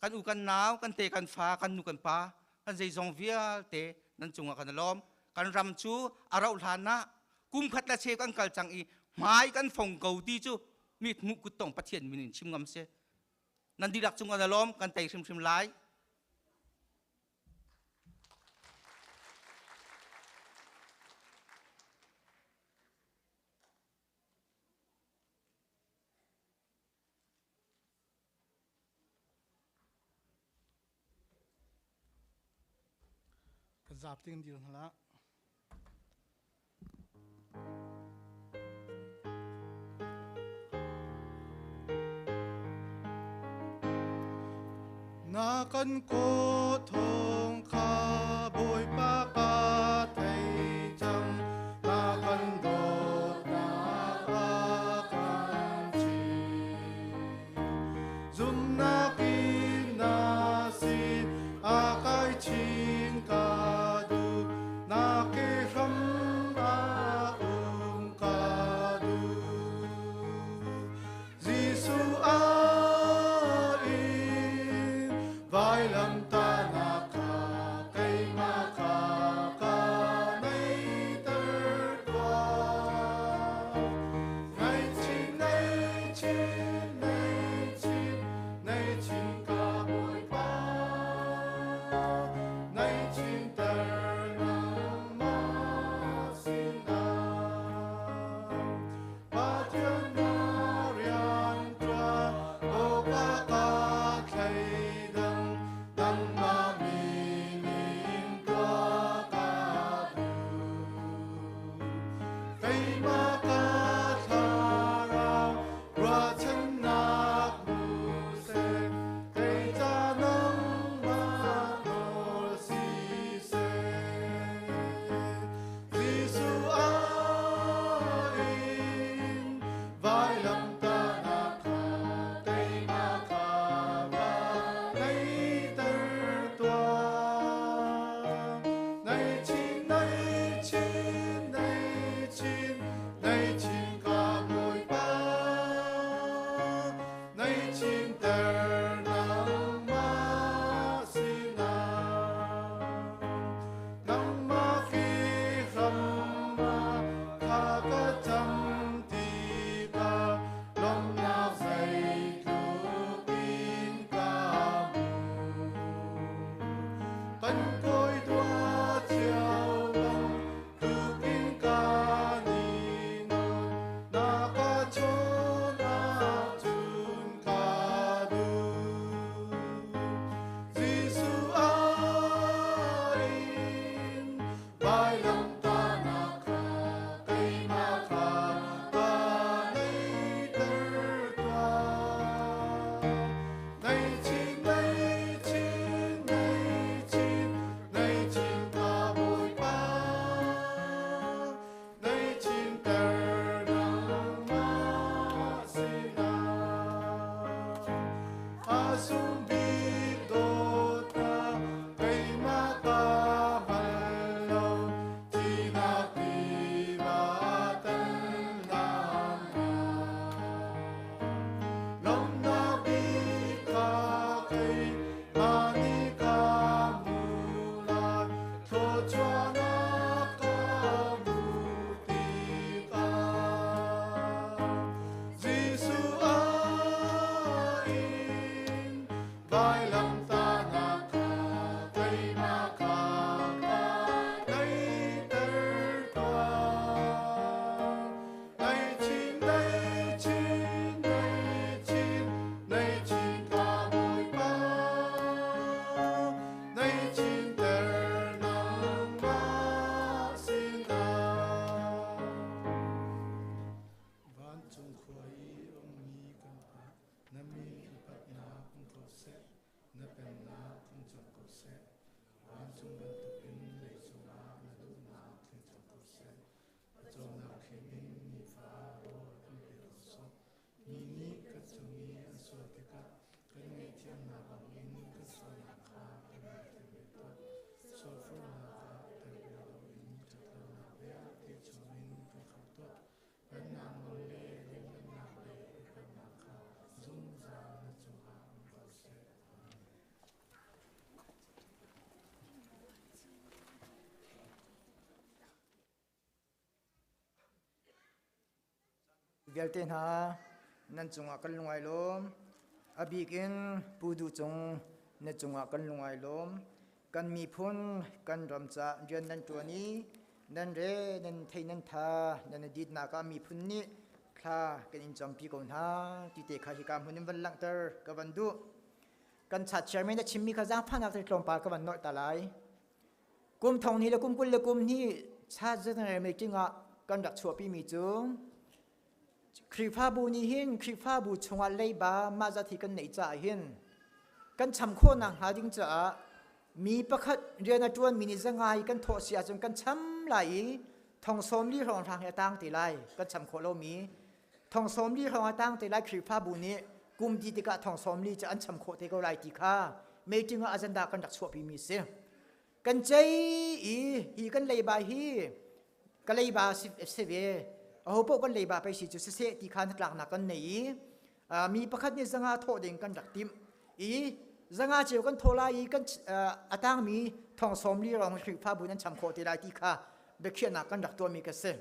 kan u kan nau kan te kan fa kan nu kan pa kan zeizong vialte nan cungah kan lawm kan ram cu a rauh hlan ah kum khat le cheu kan kal cang i hmai kan fong ko ti cu mi hmuh kuttong Pathian min in chim ngam si nan dihlak cung kan lawm kan tei hrimhrim lai. Kan zaap ting dir hna lah. Na kan ko thong kha Bawipa ka thei cang na kan dawtnak a kan chim zumnak in na sin a kai chin ka duh na ke hram ah um ka duh Jesuh a in vailamtahnak kha keimah kha ka neiter tuah. Ngaihchin, ngaihchin, ngaihchin, ngaihchin ka Bawipa, ngaihchinter nangmah sinah. Pathian na rian ṭuan awkah ka thleidang nangmah min in tuah ka duh. Keimah ka thlarau ruahchannak hmu seh, kei ca nangmah nawl siseh. Jesuh a in vailamtahnak kha keimah kha ka neiter tuah. Ngaihchin, ngaihchin, ngaihchin, ngaihchin ka Bawipa, ngaihchinter nangmah sinah. Nangmah hi hramah thla ka cam tikah lawmhnak zeitluk in ka hmu. Kan kawi dua cio bang tukin ka ni nawn na ka chawn ahcun ka duh. Jesuh a in vailamtahnak kha keimah kha ka neiter tuah. Ngaihchin, ngaihchin, ngaihchin, ngaihchin ka Bawipa, ngaihchinter nangmah sinah. A sung bik dawtnak keimah ka hngal lo, thihnak tiva tan Lawmhnak bik kha keimah nih ka hmu lai, thluachuahnak ka hmuh tikah. Jesuh a in vailamtahnak kha keimah kha ka neiter tuah. Ngaihchin, ngaihchin, ngaihchin, ngaihchin ka Bawipa, ngaihchinter nangmah sinah. Vancung khua i a ummi kan Pa, na min upatnak um ko seh, na pennak hung cang ko seh. Vancung bantukin leicung ah na duhnak tling cang ko seh. Pawcawmnak khim in nifa rawl kan pe ko sawh. Mi nih kan cung i an sual tikah kan ngaihthiamnak bangin kan sualnak kha kan ngaihthiam ve tuah. Sualforhnak ah tel ve loin ṭhatlonak vialte chungin kan khamh tuah. Pennak nawl le lianhngannak le upatnak kha zungzal na cungah um ko seh. Amen. Vialte hna nan cungah kan lungai lawm. A bik in Pu Duh Cung na cungah kan lungai lawm. Kan miphun kan ram ca rian nan ṭuan i nan re nan thei nan tha nan i ditnak ah miphun nih thla kan in campi ko hna ti te kha hika hmun in van langhter ka van duh. Kan chat chairman a chimmi kha zaangfahnak te tlawmpal ka van nolh ta lai. Kum thong hnih le kum 20 le kum hnih Church General Meeting ah kan rak chuahpimi cu Khrihfabu nih hin Khrihfabu chungah leiba mah zat hi kan neih caah hin kan cham khawhnak hnga ding caah mi pakhat rian a ṭuanmi nih zangai kan thawh si ahcun kan cham lai i thong 40 hrawnghrang hi a tang te lai. Kan cham khawh lomi thong 40 hrawng a tang te lai. Khrihfabu nih kum di tikah thong 40 cu an cham khawh te ko lai ti kha meeting ah agenda kan rak chuahpimi si. Kan cei i hi kan leiba hi ka leiba si ve, aho paoh kan leiba pei si cu siseh ti kha hnatlaknak kan nei i mi pakhat nih zanga thawh ding kan rak timh i zanga ceu kan thawh lai i kan a tangmi thong 40 rong Khrihfabu nan cham khawh te lai ti kha biakhiahnak kan rak tuahmi ka si.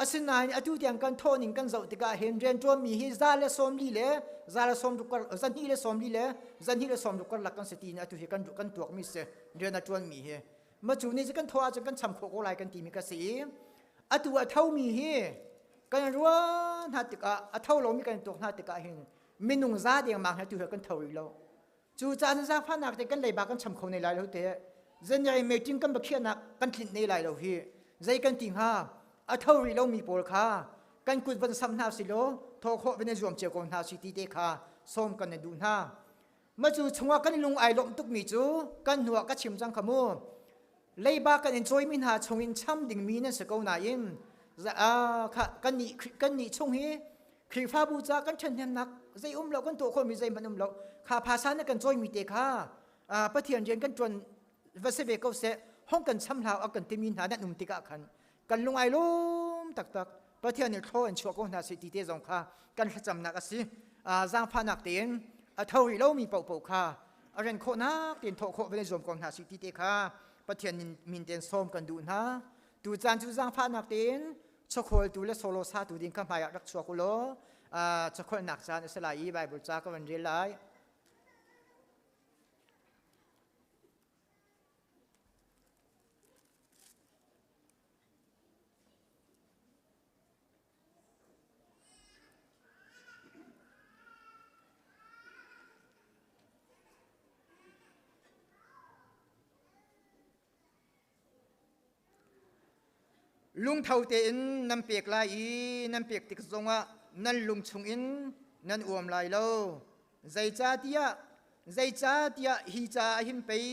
Asinain atu tiang kan thawh ning kan zoh tikah hin rianṭuanmi hi 140 le 160 kar 240 le 260 karlak kan si ti in atu hi kan kan tuakmi si. Rian a ṭuanmi hi ma cu ni kan thawh ahcun kan cham khawh ko lai kan timi ka si i atu a thomi hi kan ruah hna tikah a tho lomi kan tuak hna tikah hin minung za dengmang hi atu hi kan tho rih lo. Cu caan zaangfahnak te kan leiba kan cham kho ne lai lo te January meeting kan bakhiahnak kan tlinh ne lai lo hi zei kan ti hnga? A tho rih lomi pawl kha kan kut van sam hna si law thaw khawh van i zuam cio ko hna si ti te kha sawm kan i duh hna. Ma cu chungah kan lung ai lawmh tukmi cu kan hnuah ka chim cang kha mu. Leiba kan in cawimi hna chungin cham dingmi nan si ko nain kan nih chung hi Khrihfabu ca kan ṭhenhnemnak zei um lo, kan tuah khawhmi zeihmanh um lo kha. Phasa na kan cawimi te kha Pathian rian kan ṭuan va si ve ko seh, hong kan cham hlau a kan timi hna nan um tikah khan kan lung ai lawm taktak. Pathian nih thlaw in chuah ko hna seh ti te zong kha kan thlacamnak a si. Zaangfahnak tein a tho rih lomi paohpaoh kha a ren khawhnak tein thawh khawh van i zuam ko hna sih ti te kha Pathian min tein sawm kan duh hna. Tu caan cu zaangfahnak tein chawkhawltu le solo satu ding kha hmaiah rak chuak u law chawkholnak caan a si lai i Bible ca ka van rel lai. Lungtho tein nan pek lai i nan pek tik zongah nan lung chungin nan uam lai lo. Zeicahtiah hi ca ah hin pei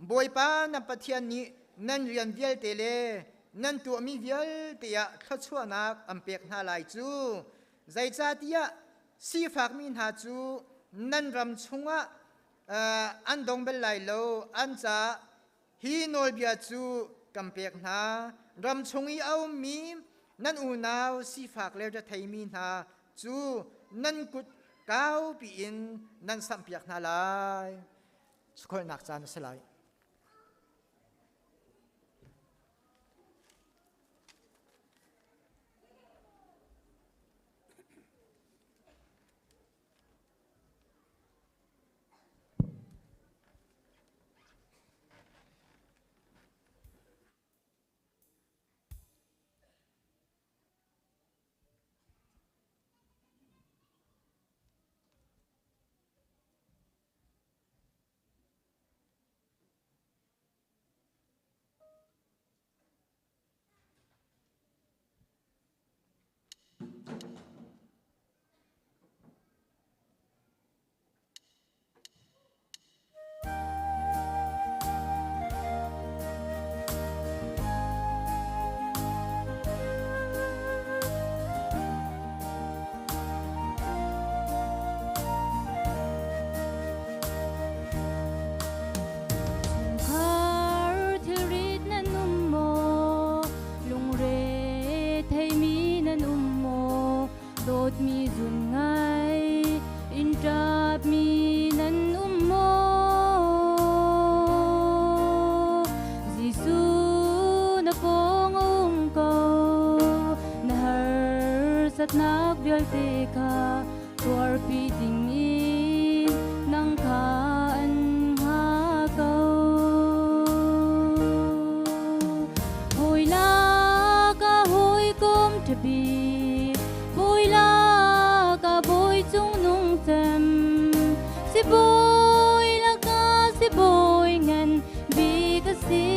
Bawipa nan Pathian nih nan rian vialte le nan tuahmi vialte ah thluachuahnak an pek hna lai cu. Zeicahtiah sifakmi hna cu nan ram chungah an dong bal lai lo. An caah hi nawlbia cu kan pek hna: ram chung i a ummi nan unau sifak le retheimi hna cu nan kut kaupi in nan samhpiak hna lai. Sukholnak caan a si lai. Chungkhar thilrit nan um maw? Lungre theimi nan um maw? Dawtmi zun ngai in ṭapmi nan um maw? Jesuh na pawng a um ko, na harsatnak vialte kha tuarpi ding in nang kha an hngah ko. Hawi lak ah hawikom ṭha bik, bawi lak ah bawi cungnung cem, sibawi lakah sibawi ngan bik a si.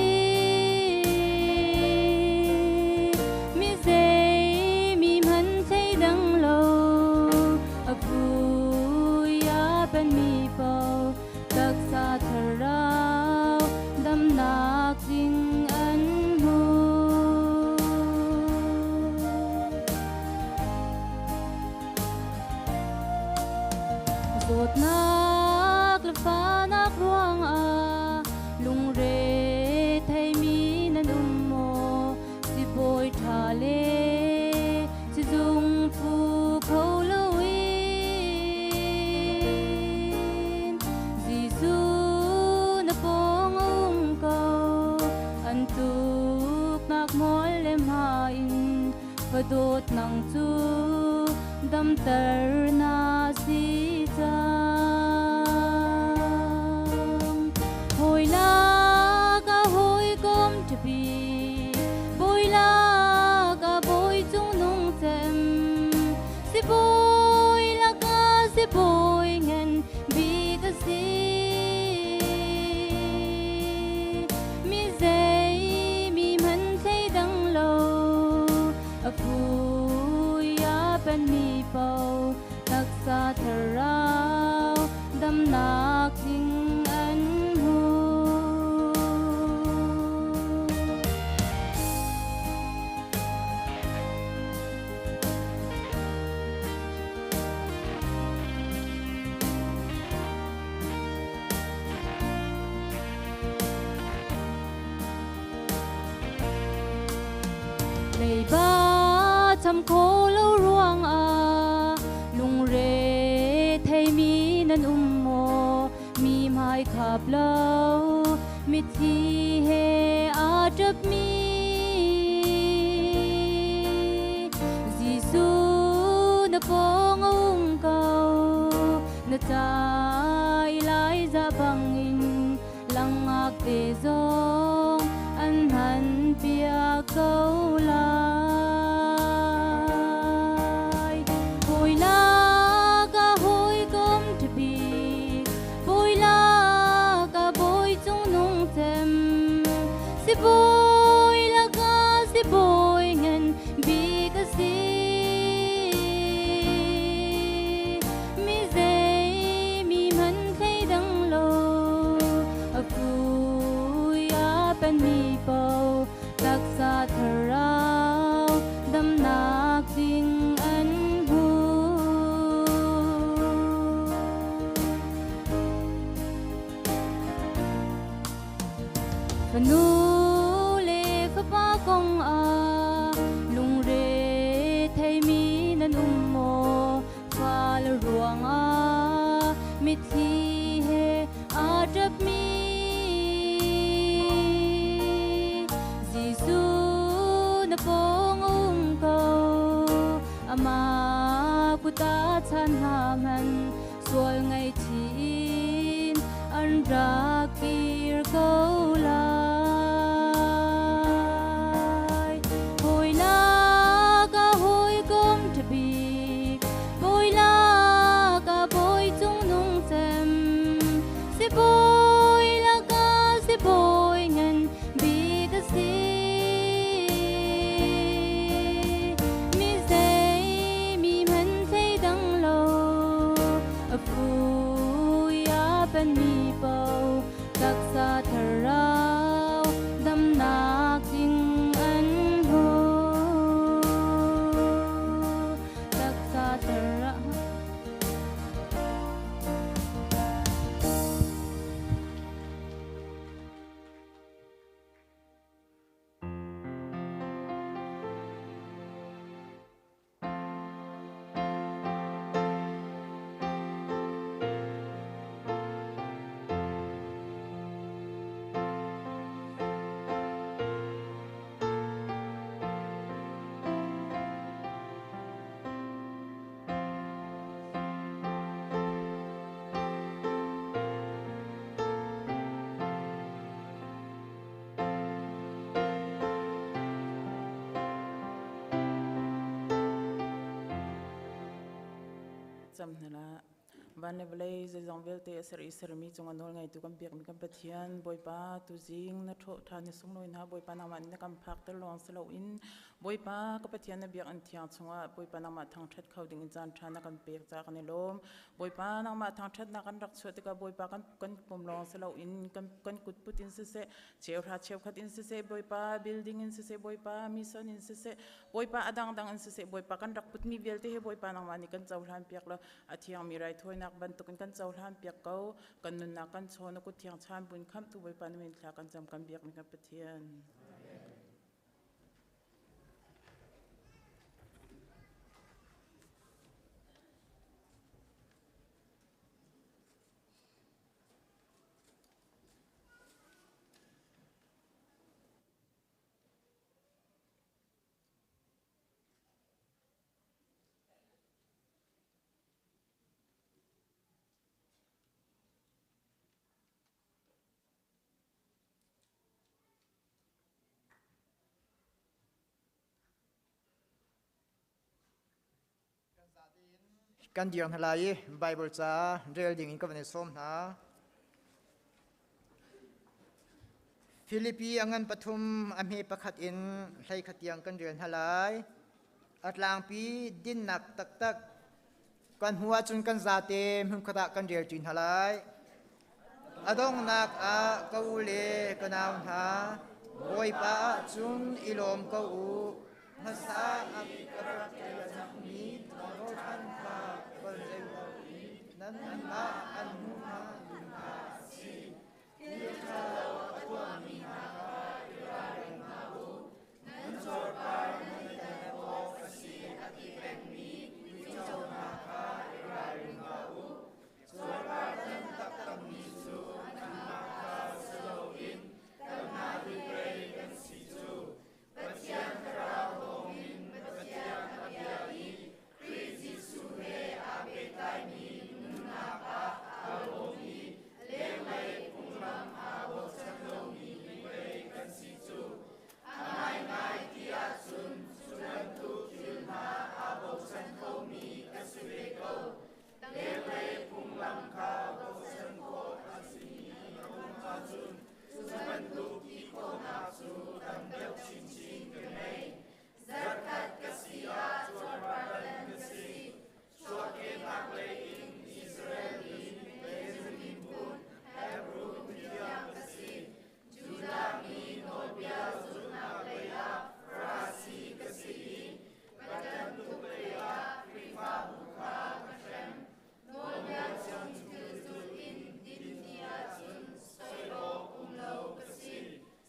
Zawtnak le fahnak ruangah lungre theimi nan um maw? Sibawi ṭha le sizung phu kho loin Jesuh na pawng a um ko. An tuknak mual le hma in Fadawt nang cu damter na si cang. Hawi lak ah hawikom ṭhapi, bawi lak ah bawi cungnung cem, sibawi lakah sibawi ngan bik a si. Mi zei mi hmanh thleidang lo a phui a penmi paoh taksa thlarau damnak ding an hmu. Leiba cham kho lo ruangah lungre theimi nan um maw? Mi hmai khap lo mitthli he aa ṭapmi Jesuh na pawng a um ko na ca i lai za bangin langak te zong an han piak ko lai. Hawi lak ah hawikom ṭhabik, bawi lak ah bawi cungnung cem, sibawi lakah sibawi ngan bik a si. Mi zei mi hmanh thleidang lo a phui a penmi paoh taksa thlarau damnak ding an hmu. Fanu le fapa kong ah lungre theimi nan um maw? Fal ruangah mitthli he aa ṭapmi Jesuh na pawng a um ko. Amah kut ah chan hna hmanh sual ngaihchih in an rak kir ko lai. Hawi lak ah hawikom ṭhabik, bawi lak ah bawi cungnung cem, sibawi lakah sibawi ngan bik a si. Mi zei mi hmanh thleidang lo, a phui a penmi paoh taksa thlarau damnak ding an hmu. Taksa thlarau Cam hna la. Van le vawlei zeizong vialte a ser i sermi cungah nawl ngeitu kan biakmi kan Pathian Bawipa tuzing na ṭhawh ṭhan na sunglawi hna Bawipa nangmah nih na kan phakter lawng si loin Bawipa ka Pathian na biakinn thiang chungah Bawipa nangmah thangṭhat kho ding in caan ṭha na kan pek caah kan i lawm. Bawipa nangmah thangṭhatnak kan rak chuah tikah Bawipa kan kan pum lawng si loin kan kan kut put in siseh cheuhra cheukhat in siseh Bawipa building in siseh Bawipa mission in siseh Bawipa a dangdang in siseh Bawipa kan rak putmi vialte hi Bawipa nangmah nih kan cohlan piak law a thiangmi raithawinak thawinak bantukin kan cohlan piak ko. Kan nunnak kan chaw na kut thiang chan buin khamhtu Bawipa na min thla kan cam kan biakmi kan Pathian. Kan dir hna lai i Bible ca rel ding in ka van i sawm hna. Filipi a ngan pathum a hme pakhat in hlei khat tiang kan rel hna lai. A tlangpi dinnak taktak kan hmu ahcun kan zate hmunkhat ah kan rel ṭi hna lai. A donghnak ah ka u le ka nau hna, Bawipa ah cun i lawm ko u. Hmasa ah ka rak ṭial cangmi rawlṭhan kha van zei lo nanmah an hmu hna ding kha a si. Thil ṭha lo a tuahmi hna kha i ralring hna u. Nan cuarpar nan i tan awk a si a ti pengmi uico hna kha i ralring hna u. Cuarpar tan taktakmi cu anmah kha si loin kanmah hi pei kan si cu. Pathian Thlarau thawngin Pathian a bia i Khrih Jesuh he aa pehtlaimi nunnak ah aa lawm i lenglei phunglam aa bochan lomi pei kan si cu. A ngaingai ti ahcun cu bantuk thil hna aa bochan khomi ka si ve ko. Lenglei phunglam kha bochan khawh a simi a um ahcun cu bantuk ti khawhnak cu tam deuh chinchin ka ngei. Zarkhat ka si ah cuarpartan ka si. Chuahkehnak lei in Israel mi Benjamin phun Hebru mithiang ka si. Judah mi nawlbia zulhnak lei ah Farasi ka si i ka ṭanh tuk lei ah Khrihfabu kha ka hrem. Nawlbia chung thil zulh in din ti ahcun soi awk um lo ka si.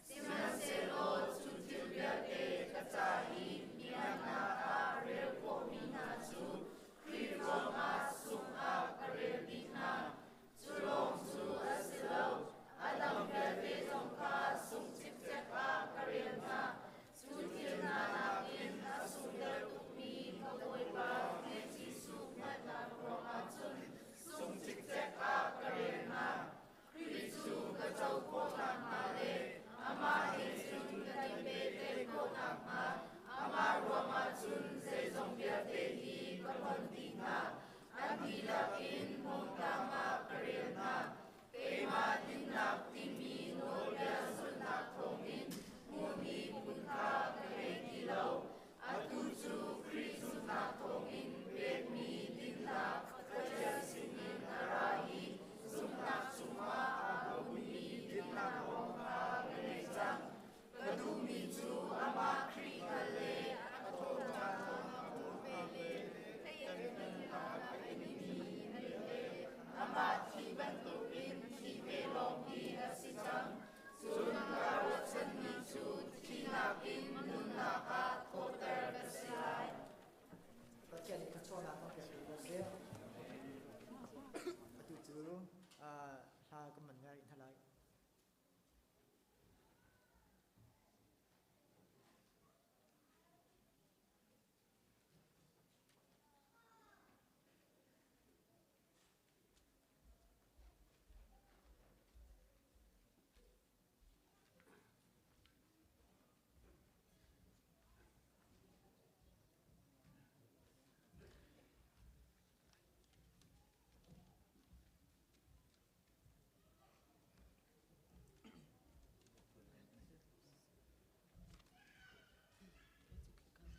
Sihmanhsehlaw cu thil vialte ka ca i miaknak ah rel khawhmi hna cu Khrih ruangah sungh ah ka rel dih hna. Cu lawng cu a si lo, a dang vialte zong kha sungh cikcek ah ka rel hna. Cu thil hna nakin a sung deuh tukmi ka Bawipa Khrih Jesuh hngalhnak ruangah cun sung cikcek ah ka rel hna. Khrih cu ka co khawh nakhnga le amah he cun kan i pehtlaih khawh nakhnga amah ruangah cun zeizong vialte hi ka hlonh dih hna. An dihlak in hmawngtlang ah ka rel hna. Keimah dinnak timi nawlbia zulhnak thawngin hmuhmi phun kha ka ngei ti lo. Atu cu Khrih zumhnak thawngin pekmi dinnak Pathian sinin a ra i zumhnak cungah aa bawmmi dinnak kong kha ka ngei cang. Ka duhmi cu amah Khrih hngalh le a thawhṭhan thawngah hmuh ve le temhinnak a inmi le amah thi bantukin thi ve lawng hi a si cang. Cun kaa ruahchanmi cu thihnak in nunnak ah thawhter ka si lai. Pathian nih thluachuahnak kan pek ko seh. Atu cu hla kan man ngai hna lai.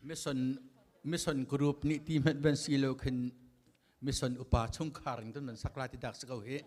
Mission mission group nih ti hmanh ban si lo khin mission upa chungkhar in kan sak lai ti dak si ko hi.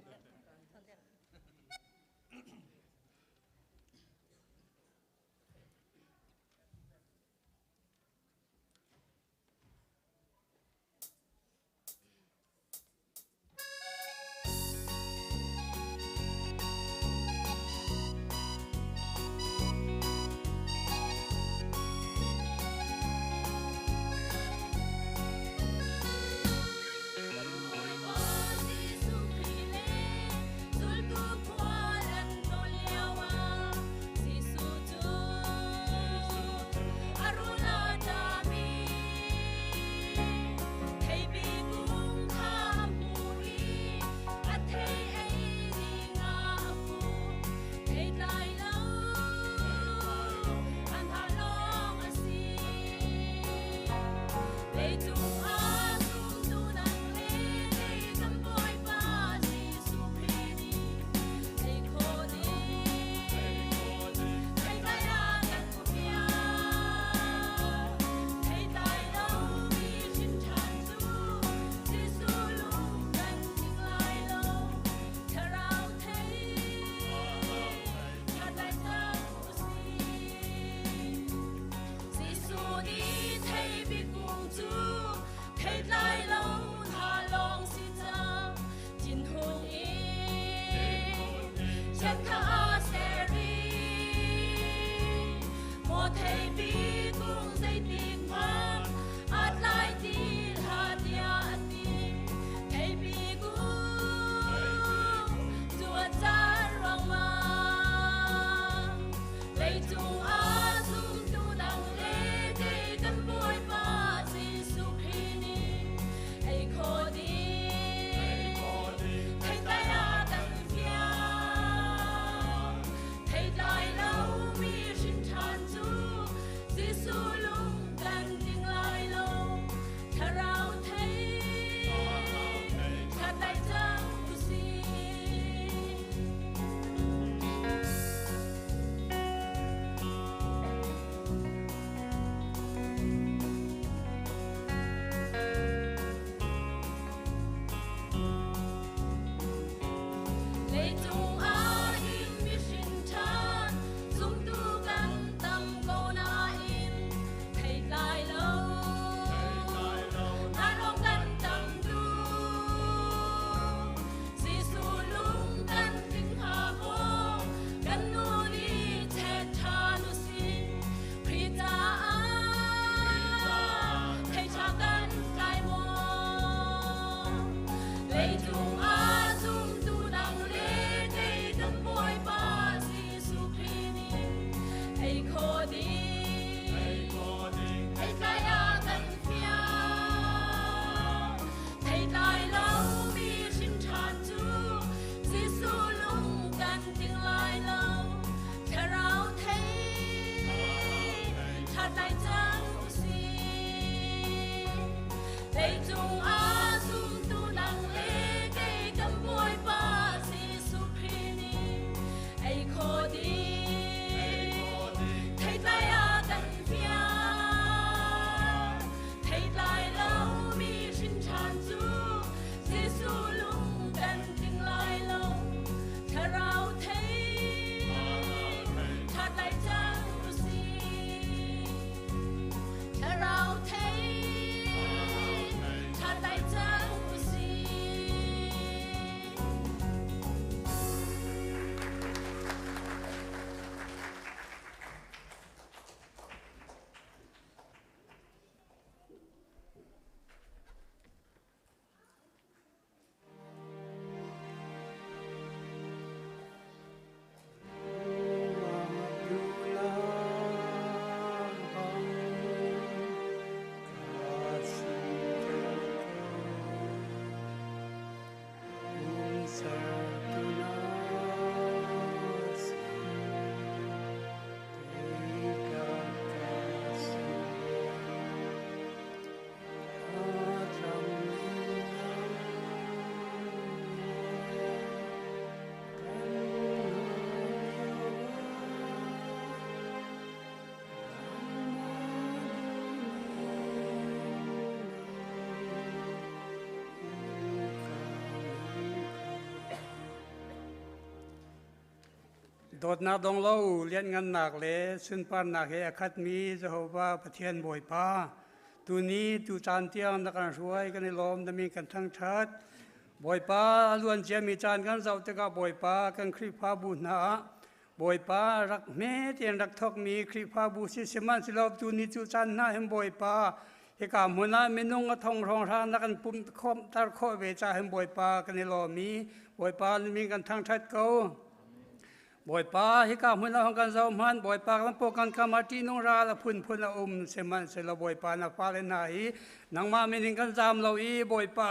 Leicung ah zumtu nang le kei kan Bawipa Jesuh Khrih nih ei kho ding theitlai ah kan fial. Theitlai lomi hrin ṭhan cu Jesuh lung kan tling lai lo. Thlarau thei ṭhat lai cang usih. Thlarau thei ṭhat lai cang usih. Dawtnak dong lo lianhngannak le sunparnak he a khatmi Jehovah Pathian Bawipa, tuni tu caan tiang na kan hruai kan i lawm na min kan thangṭhat. Bawipa a luan ciami caan kan zoh tikah Bawipa kan Khrihfabu hna ah Bawipa rak hme tein rak thawkmi Khrihfabu si sihmanhsehlaw tuni cu caan hna hin Bawipa hika hmun ah minung a thong hrawnghrang na kan pumh khawmhter khawh ve ca hin Bawipa kan i lawm i Bawipa na min kan thangṭhat ko. Bawipa hika hmun ah hong kan zoh hmanh Bawipa kan paw kan kam ah ṭihnung ral a phunphun a um sihmanhsehlaw Bawipa na fale hna hi nangmah min in kan zaam lo i Bawipa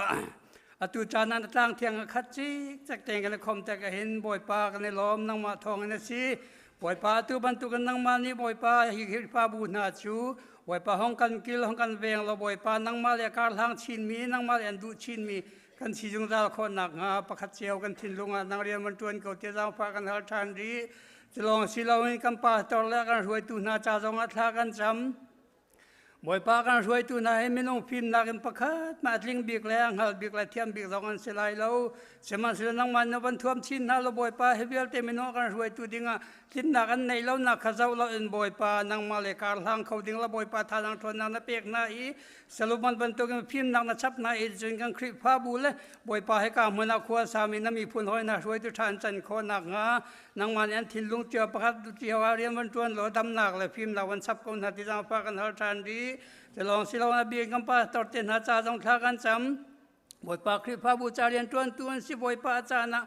atu caan ah na tlang thiang a khat cikcek tein kan i khom tek ahhin Bawipa kan i lawm nangmah thawng in a si Bawipa atu bantukin nangmah nih Bawipa hi Khrihfabu hna cu Bawipa hong kan kil hong kan veng law Bawipa nangmah le karhlang chinmi nangmah le an duh chinmi kan si zungzal khawh nakhnga pakhat cio kan thinlung ah nang rian van ṭuan ko ti zaangfah kan hal ṭhan rih. Cu si loin kan pastor le kan hruaitu hna ca zongah thla kan cam. Bawipa kan hruaitu hna hi minung fimnak in pakhat mah tling bik le hngal bik le thiam bik zong an si lai lo. Sihmanhsehlaw nangmah na van thuam chin hna lo Bawipa hi vialte minung kan hruaitu dingah tlinnak an neih lonak kha zoh loin Bawipa nangmah le kar hlang kho ding la Bawipa thazaang ṭhawnnak na pek hna i Solomon bantukin fimnak na chap hna i cun kan Khrihfabu le Bawipa hika hmun ah khua sami na miphun hawi hna hruaitu ṭha an can khawh nakhnga nangmah nih an thinlung cio pakhat cio ah rian van ṭuan law damnak le fimnak van chap ko hna ti zaangfah kan hal ṭhan rih. Cu si lo na bia kan pastor te hna ca zong thla kan cam. Bawipa Khrihfabu ca rian ṭuantu an si Bawipa a caan ah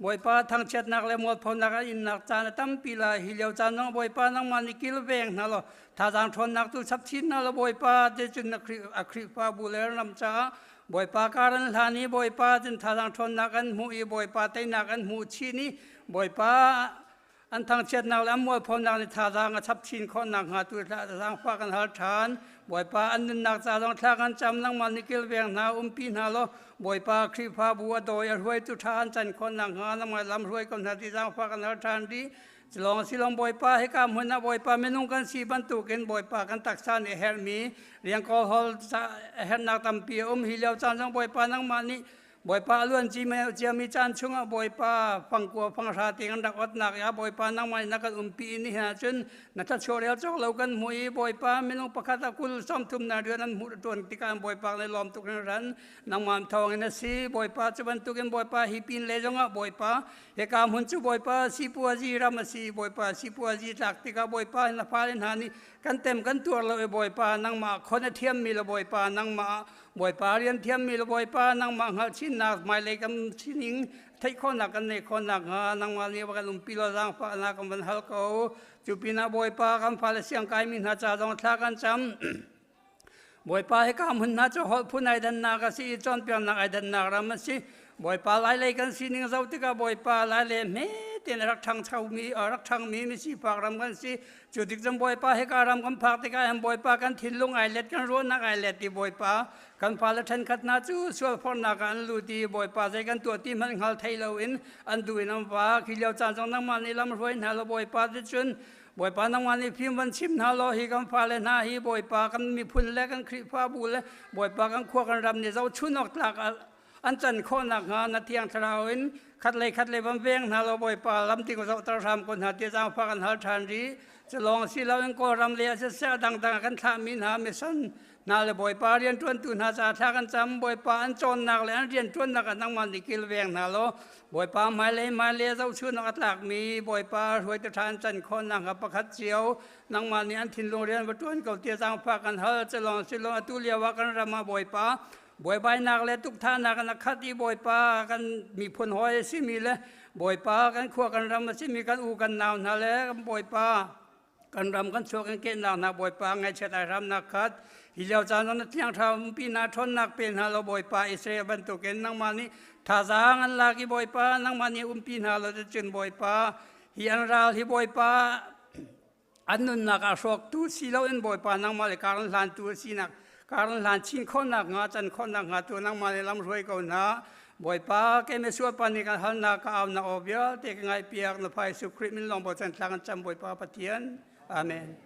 Bawipa thangchiatnak le mualphonak an innak caan a tampi lai. Hi lio caan zong Bawipa nangmah nih kilveng hna law thazaang ṭhawnnak tu chap chin hna law Bawipa te cun na a Khrihfabu le ram caah Bawipa kar an hlan i Bawipa cun thazaang ṭhawnnak an hmuh i Bawipa teinak an hmuh chin i Bawipa an thangchiatnak le an mualphonak nih thazaang a chap chin khawh nakhnga tu zaangfah kan hal ṭhan. Bawipa an nunnak ca zong thla kan cam nangmah nih kilveng hna umpi hna law Bawipa Khrihfabu a dawi a hruaitu ṭha an can khawh nakhnga nangmah lam hruai ko hna ti zaangfah kan hal ṭhan dih. Culawng silong Bawipa hika hmun ah Bawipa minung kan si bantukin Bawipa kan taksa nih herhmi rian kawlhawl herhnak tampi a um hi lio caan zong Bawipa nangmah nih Bawipa a luan ciami caan chungah Bawipa fangkua fanghra te kan rak otnak ya Bawipa nangmah in na kan umpi i nihin ahcun na thluachuah rel cawk lo kan hmuh i Bawipa minung pakhat a kul 30 na rian an hmuh tuan tikah Bawipa le lawm tuk in ran nangmah thawng in a si Bawipa cu bantukin Bawipa hi pin le zongah Bawipa hika hmun cu Bawipa sipuazi ram a si Bawipa sipuazi tlak tikah Bawipa na fale hna nih kan tem kan tuar lo i Bawipa nangmah khon a thiammi le Bawipa nangmah Bawipa rian thiammi le Bawipa nangmah hngalh chinnak hmailei kan sining theih khawhnak kan neih khawh nakhnga nangmah nih va kan umpi law zaangfahnak kan van hal ko. Cu pinah Bawipa kan fale siangkaimi hna ca zong thla kan cam. Bawipa hika hmun hna cu holh phun ai dannak a si i cawnpiaknak ai dannak ram a si. Bawipa lailei kan sining zoh tikah Bawipa lailei hme tein a rak ṭhangchomi a rak ṭhangmi misifak ram kan si. Cu tik cun Bawipa hika ram kan phak tikah hin Bawipa kan thinlung ai let, kan ruahnak ai let ti Bawipa kan fale ṭhenkhat hna cu sualforhnak ah an lut i Bawipa zei kan tuah ti hmanh hngal thei loin an duh in an vak. Hi lio caan zong nangmah nih lam hruai hna law Bawipa ti cun Bawipa nangmah nih fim van chim hna law hi kan fale hna hi Bawipa kan miphun le kan Khrihfabu le Bawipa kan khua kan ram nih zohchun awk tlak an can khawh nakhnga na thiang thlarau in khatlei khatlei van veng hna law Bawipa lam ding zohter hram ko hna ti zaangfah kan hal ṭhan rih. Cu lawng si loin Kawlram lei ah siseh dangdang ah kan thlahmi hna mission hna le Bawipa rianṭuantu hna caah thla kan cam. Bawipa an cawnnak le an rianṭuannak ah nangmah nih kilveng hna law Bawipa hmailei hmailei zohchun awk a tlakmi Bawipa hruaitu ṭha an can khawh nakhnga pakhat cio nangmah nih an thinlung rian va ṭuan ko ti zaangfah kan hal. Cu lawng si lo atu lio ah kan ram ah Bawipa buaibainak le tukthahnak in a khat i Bawipa kan miphun hawi a simi le Bawipa kan khua kan ram a simi kan u kan nau hna le kan Bawipa kan ram kan chuak in kehnak hna Bawipa ngaihchiat ai hramnak khat hi lio caan zong na thiang thlarau pi na ṭhawnnak pe hna lo Bawipa Israel bantukin nangmah nih thazaang an lak i Bawipa nangmah nih umpi hna lo cun Bawipa hi an ral hi Bawipa an nunnak ah hrawktu si loin Bawipa nangmah le kar an hlantu a sinak kar an hlan chin khawhnak hnga can khawhnak hnga tu nangmah le lam hruai ko hna. Bawipa kei sualpa nih kan halnak ka aunak aw vialte ka ngaihpiak na Fa Jesuh Khrih min lawng bochan thla kan cam Bawipa Pathian. Amen.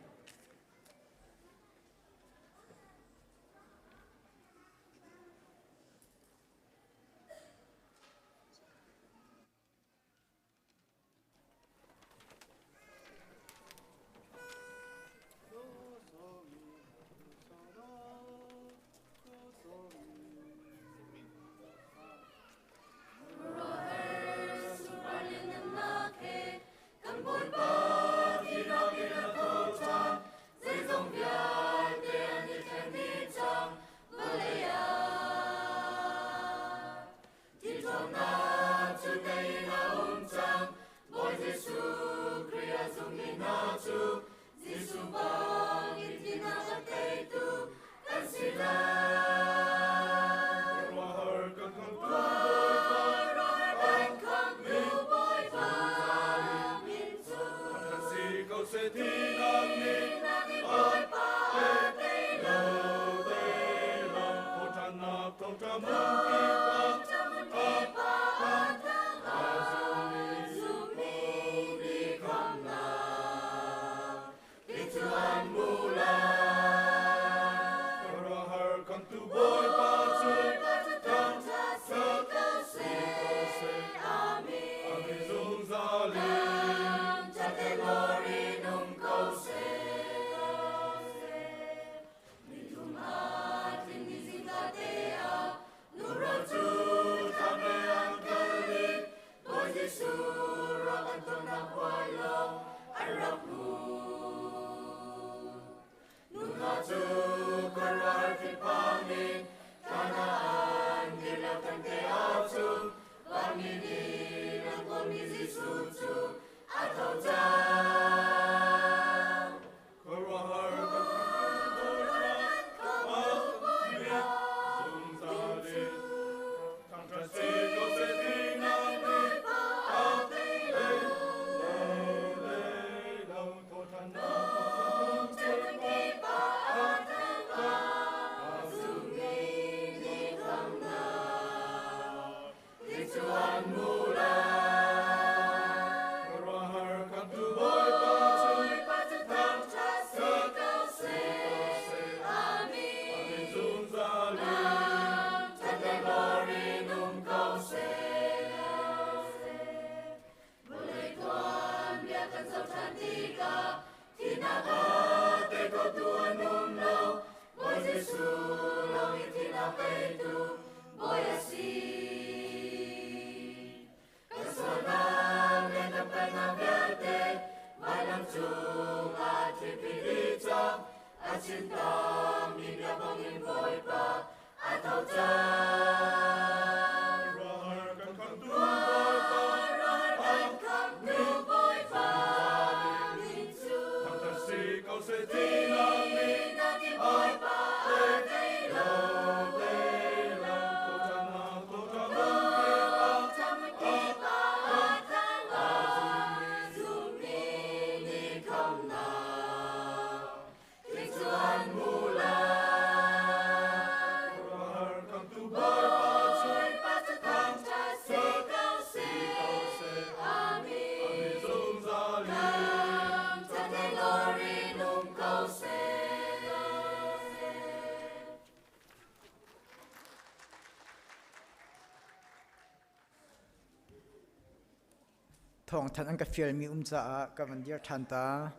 Thawngthanh an ka fialmi um caah ka van dir ṭhan ta.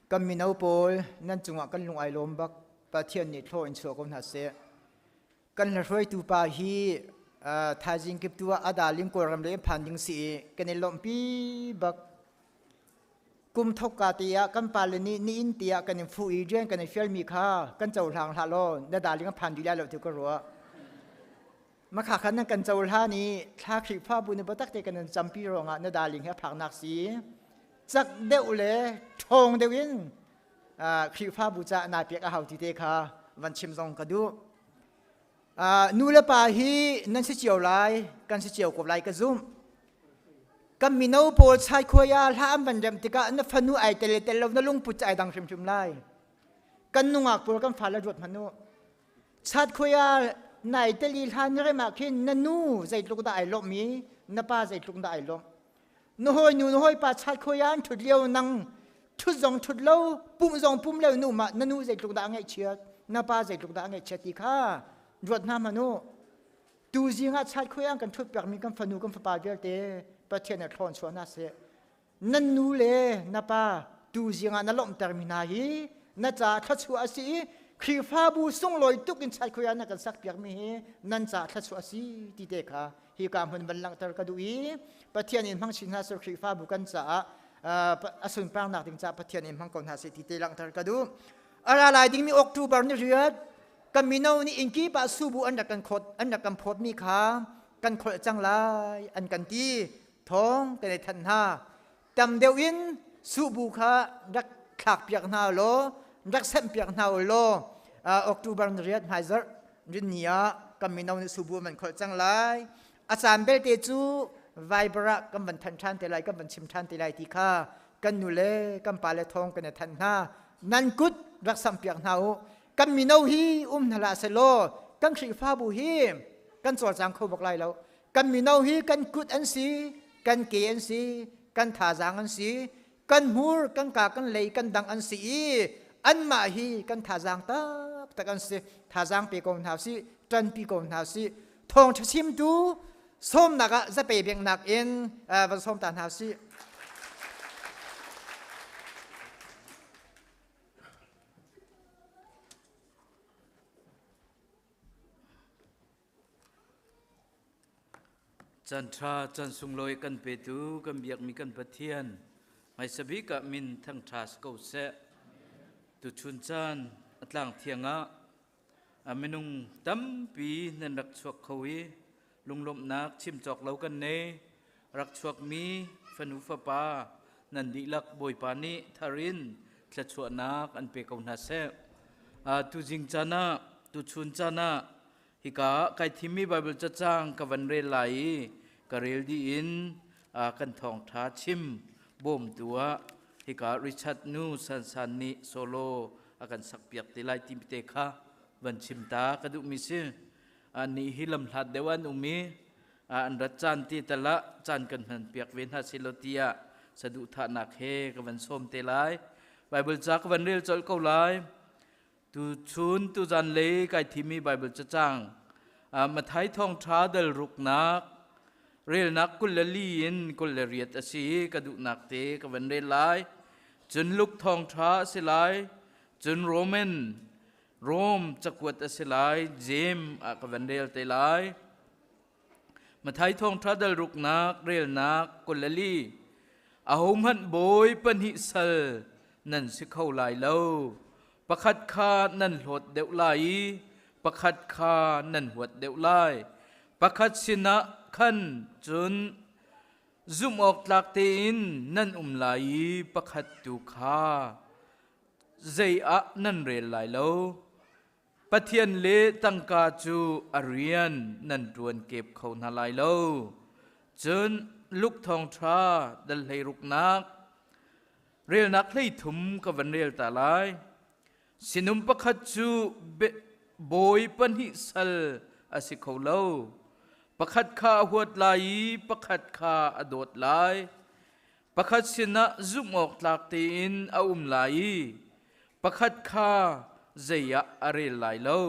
Kan mino pawl nan cungah kan lung ai lawm bak. Pathian nih thlaw in chuah ko hna seh. Kan hlahruaitu pa hi thaizing kip tu ah a daling Kawlram lei phan ding si i kan i lawmhpi bak. Kum thok ka te ah kan pale nih nihin tiah kan in fuh i rian kan i fialmi kha kan cohlang hlah law na daling a phan dih lai lo ti ka ruah. Makha khan nan kan cohlan i thla Khrihfabu nih biatak te kan in campi ruangah na daling he a phaknak si. Cak deuh le ṭhawng deuh in Khrihfabu caah naa pek a hau ti te kha van chim zong ka duh. Nu le pa hi nan si cio lai, kan si cio ko lai ka zumh. Kan mino pawl chai ah hla an van rem tikah na fanu ai tel le tel lo na lungput ai dang hrimhrim lai. Kan nungak pawl kan fale ruat hmanh u. Chat khuai ah nai tel i hla na rem ah khin na nu zeitluk dah ai lawmh i na pa zeitluk dah ai lawmh. Na hawi nu na hawi pa chat khuai ah an ṭhut lio nang ṭhut zong ṭhut lo pum zong pum lo nu ma na nu zeitluk dah a ngaihchiat na pa zeitluk dah a ngaihchiat ti kha ruat hna hmanh u. Tu zing ah chat khuai ah kan ṭhut piakmi kan fanu kan fapa vialte Pathian nih thlawn chuah hna seh. Nan nu le na pa tu zing ah na lawmhtermi hna hi na ca thluachuah a si i Khrihfabu sunglawi tuk in chat khuai ah na kan sak piakmi hi nan ca thluachuah a si ti te kha hi ka hmun van langhter ka duh i Pathian in hmang chin hna seh Khrihfabu kan caah a sunparnak ding caah Pathian in hmang ko hna seh ti te langhter ka duh. A ra lai dingmi October ni riat kan mino nih innki pa subu an rak kan khot an rak kan phawtmi kha kan kholh cang lai an kan ti thawng kan i thanh hna. Tam deuh in subu kha rak thlak piak hna law rak semh piak hna u law October ni riat hmaizarh rinni ah kan mino nih subu an kholh cang lai. A caan belte cu Viber ah kan van thanh ṭhan te lai kan van chim ṭhan te lai ti kha kan nu le kan pa le thawng kan i thanh hna. Nan kut rak samh piak hna u. Kan mino hi um hna hlah selaw kan Khrihfabu hi kan cawlcang kho bak lai lo. Kan mino hi kan kut an si, kan ke an si, kan thazaang an si, kan hmur, kan ka, kan lei, kan dang an si i anmah hi kan thazaang taktak an si. Thazaang pe ko hna sih, ṭanpi ko hna sih. Thawngṭha chimtu sawmnak ah zapei bengnak in van sawm ta hna sih. Caan ṭha, caan sunglawi kan petu kan biakmi kan Pathian hmaisa bik ah min thangṭha si ko seh. Tuchun caan a tlang thiang ah a minung tampi nan rak chuak kho i lunglawmhnak chim cawk lo kan nei. Rak chuakmi fanu fapa nan dihlak Bawipa nih thar in thluachuahnak an pe ko hna seh. Tuzing caan ah, tuchun caan ah hika ah kai thimmi Baibal cacang ka van rel lai i ka rel dih in kan thawngṭha chim bawmtu ah hika Richard nu Sansan nih solo a kan sakpiak te lai ti te kha van chim ta ka duhmi si. Anih hi lamhlat deuh an um i an rat caan ti tal ah caan kan hman piak ve hna silo tiah saduhthahnak he ka van sawm te lai. Bible ca ka van rel colh ko lai. Tu chun tu zan lei kai thimi Bible cacang Mathai thawngṭha dal ruknak relnak 24 in 28 a si ka duhnak te ka van rel lai. Cun Luke thawngṭha a si lai. Cun Roman Rom cakuat a si lai. Jeim ah ka van rel te lai. Mathai thawngṭha dal ruknak relnak 24 Ahohmanh bawi pahnih sal nan si kho lai lo. Pakhat kha nan hlawt deuh lai i pakhat kha nan huat deuh lai. Pakhat sinah khan cun zumh awk tlak tein nan um lai i pakhat tu kha zei ah nan rel lai lo. Pathian le tangka cu a rian nan ṭuan kep kho hna lai lo. Cun Luke thawngṭha dal hleiruknak relnak 33 ka van rel ta lai. Sinum pakhat cu bawi pahnih sal a si kho lo. Pakhat kha a huat lai i pakhat kha a dawt lai. Pakhat sinah zumh awk tlak tein a um lai i pakhat kha zei ah a rel lai lo.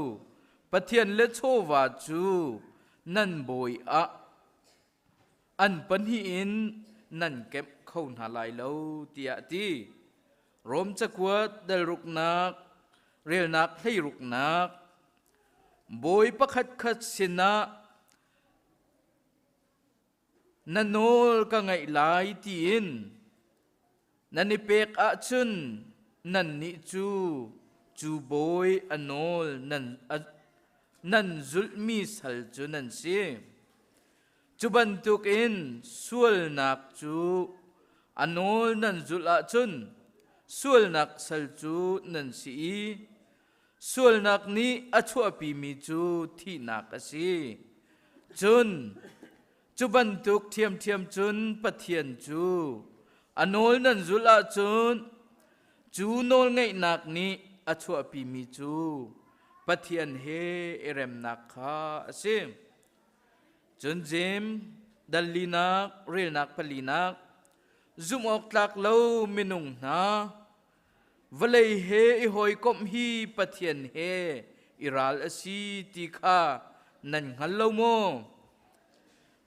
Pathian le chawva cu nan bawi ah an pahnih in nan kemh kho hna lai lo tiah a ti. Rom cakuat dalruknak relnak hleiruknak bawi pakhatkhat sinah na nawl ka ngaih lai tiin nan i pek ahcun nannih cu cu bawi a nawl nan, nan zulhmi sal cu nan si. Cu bantukin sualnak cu a nawl nan zulh ahcun sualnak sal cu nan si i sualnak nih a chuahpimi cu thihnak a si. Cun cu bantuk ṭhiamṭhiam cun Pathian cu a nawl nan zulh ahcun cu nawlngeihnak nih a chuahpimi cu Pathian he i remnak kha a si. Cun Jeim dal linak relnak palinak zumhawktlak lo minung hna vawlei he i hawikomh hi Pathian he i ral a si ti kha nan hngal lo maw?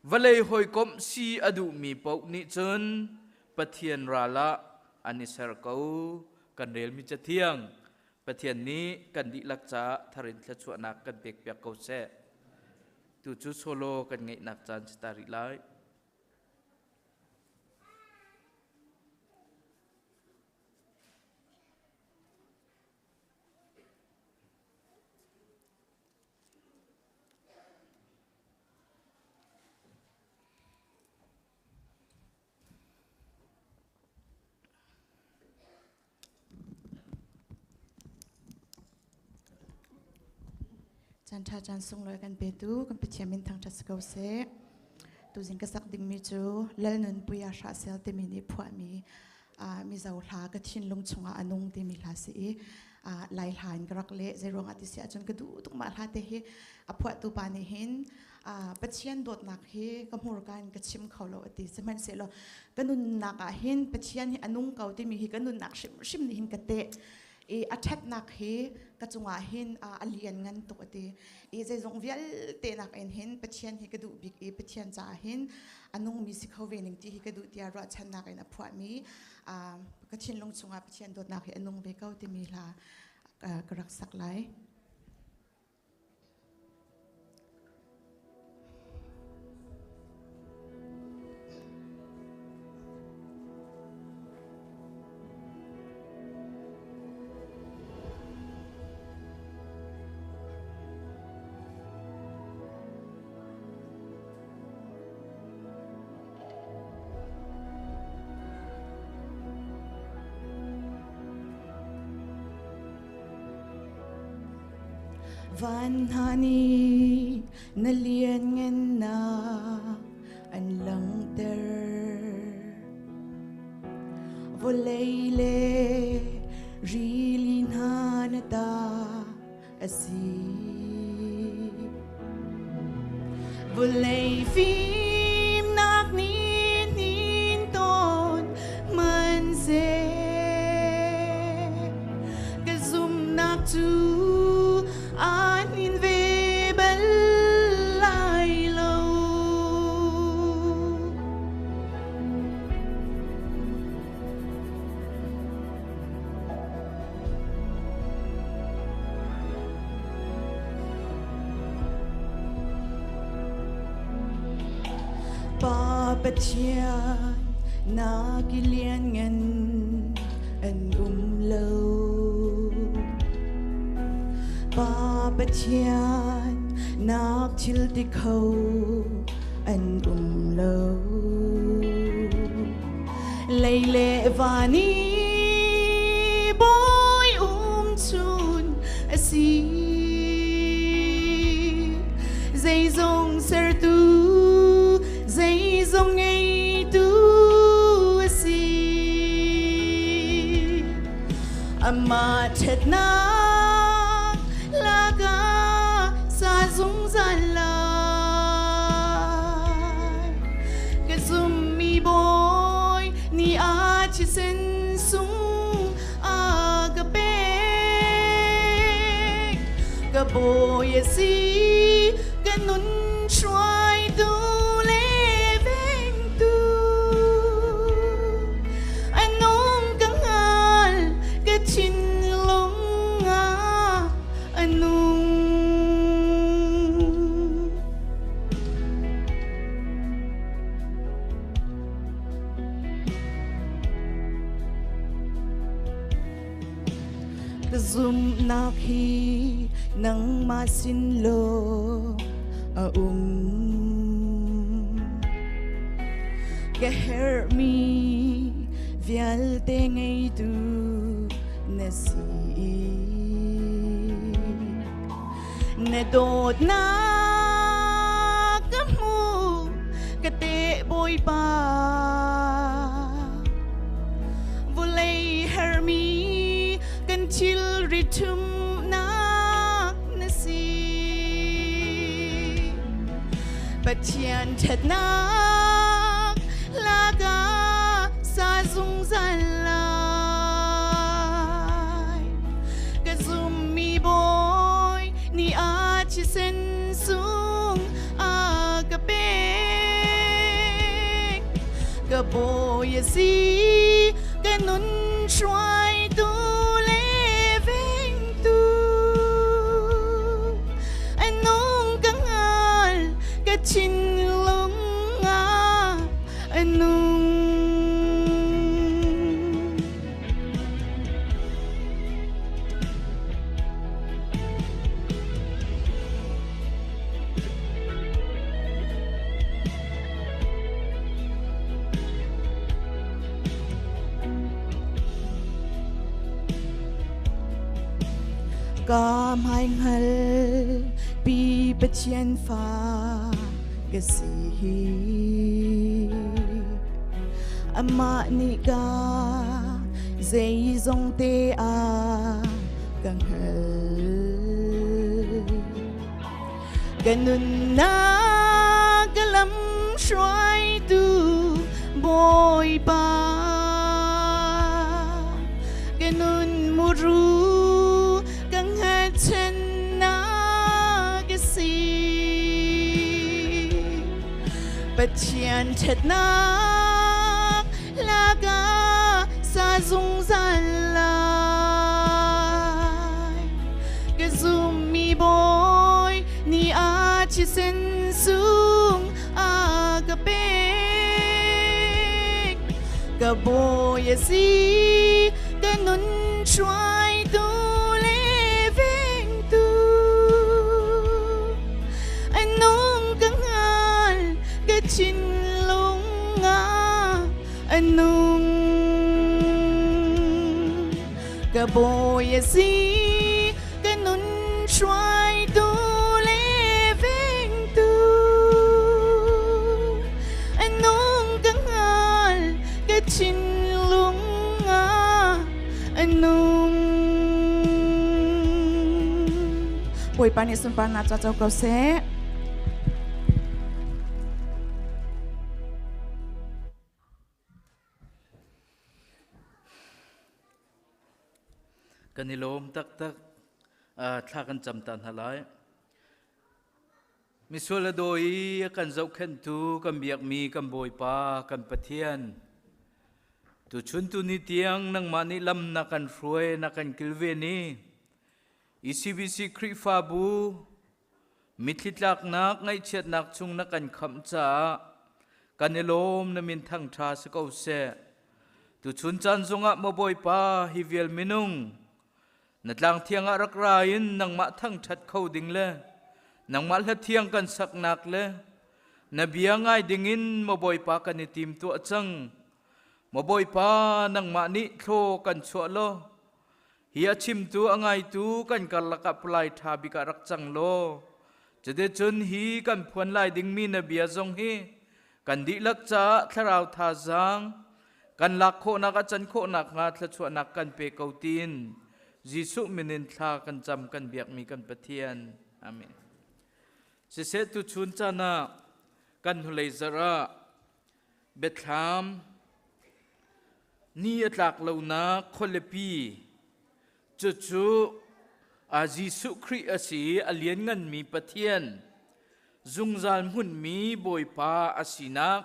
Vawlei hawikomh si a duhmi paoh nih cun Pathian ral ah an i ser ko. Kan relmi Cathiang Pathian nih kan dihlak caah thar in thluachuahnak kan pekpiak ko seh. Tu cu solo kan ngeihnak caan si ta rih lai. Caan ṭha caan sunglawi kan petu kan Pathian min thangṭhat si ko seh. Tuzing ka sak dingmi cu Lal Nunpui ah Hrahsel timi nih phuahmi Mizo hla ka thinlung chungah a nung timi hla si i Lai hla in ka rak leh. Zeiruangah ti si ahcun ka duh tuk mah hla te hi a phuahtu pa nih hin Pathian dawtnak hi ka hmurka in ka chim kho lo a ti. Sihmanhsehlaw ka nunnak ah hin Pathian hi a nung ko timi hi ka nunnak hrimhrim nih hin ka teh i a ṭhatnak hi ka cungah hin a lian ngan tuk a ti. I zeizong vialte nak in hin Pathian hi ka duh bik i Pathian caah hin a nungmi si kho ve ning ti hi ka duh tiah ruahchannak in a phuahmi ka thinlung chungah Pathian dawtnak hi a nung ve ko timi hla ka rak sak lai. Van hna nih na lianngannak an langhter. Vawlei le rili hna na ta a si. Vawlei fimnak nih hnin tawn hmanhseh ka zumhnak cu aa hnin ve bal lai lo. Pa Pathian na ki lianngan an um lo. Pa Pathian nak thil ti kho an um lo. Lei le van i bawi um chun a si. Zeizong sertu, zeizong ngeitu a si. Amah ṭhatnak lakah sa zungzal lai. Ka zummi bawi ni a thisen sung a ka pek. Ka bawi a si, ka nun hruaitu le vengtu. Ka zumhnak hi nangmah sin lawng a um. Ka herhmi vialte ngeitu na si. Na dawtnak ka hmu ka te Bawipa. Vawlei hermi kan thilri ṭhumnak na si. Pathian ṭhatnak laka sa zungzal lai. Ka zummi Bawi ni a thisen sung a ka pek. Ka Bawi a si, ka nun hruaitu le vengtu. A nung ka hngal, ka thinlung ah a nung. Ka hmaihngal pi Pathian fa ka si hi. Amah nih ka zeizong te ah ka hngal. Ka nunnak ka lam hruaitu Bawipa. Ka nun muru ka hngalchannak a si. Pathian ṭhatnak laka sa zungzal lai. Ka zummi Bawi ni a thisen sung a ka pek. Ka Bawi a si, ka nun hruaitu le vengtu. A nung ka hngal, ka thinlung ah a nung. Ka Bawi a si, ka nun hruaitu le vengtu. A nung ka hngal, ka thinlung ah a nung. Bawipa nih sunparnak ca co ko seh. Kan i lawm taktak. Thla kan cam ta hna lai. Misual a dawi i a kan zohkhenhtu kan biakmi kan Bawipa kan Pathian tuchun tuni tiang nangmah nih lam na kan hruai na kan kilven i ECBC Khrihfabu mitthli tlaknak ngaihchiatnak chung na kan khamh caah kan i lawm na min thangṭha si ko seh. Tuchun caan zongah maw Bawipa hi vial minung na tlang thiang ah rak ra in nangmah thangṭhat kho ding le nangmah hla thiang kan saknak le na bia ngai dingin maw Bawipa kan i tim tuah cang. Maw Bawipa nangmah nih thlaw kan chuah law Hi a chimtu a ngaitu kan karlak ah palai ṭha bik ah rak cang law cuticun hi kan phuan lai dingmi na bia zong hi kan dihlak caah thlarau thazaang kan lak khawhnak a can khawhnak hnga thluachuahnak kan pe ko tiin Jesuh min in thla kan cam kan biakmi kan Pathian. Amen. Siseh tuchun caan ah kan hnulei zarh ah Biathlam Ni a tlak lonak khualipi cucu Jesuh Khrih a si i a liannganmi Pathian zungzal hmunmi Bawipa a sinak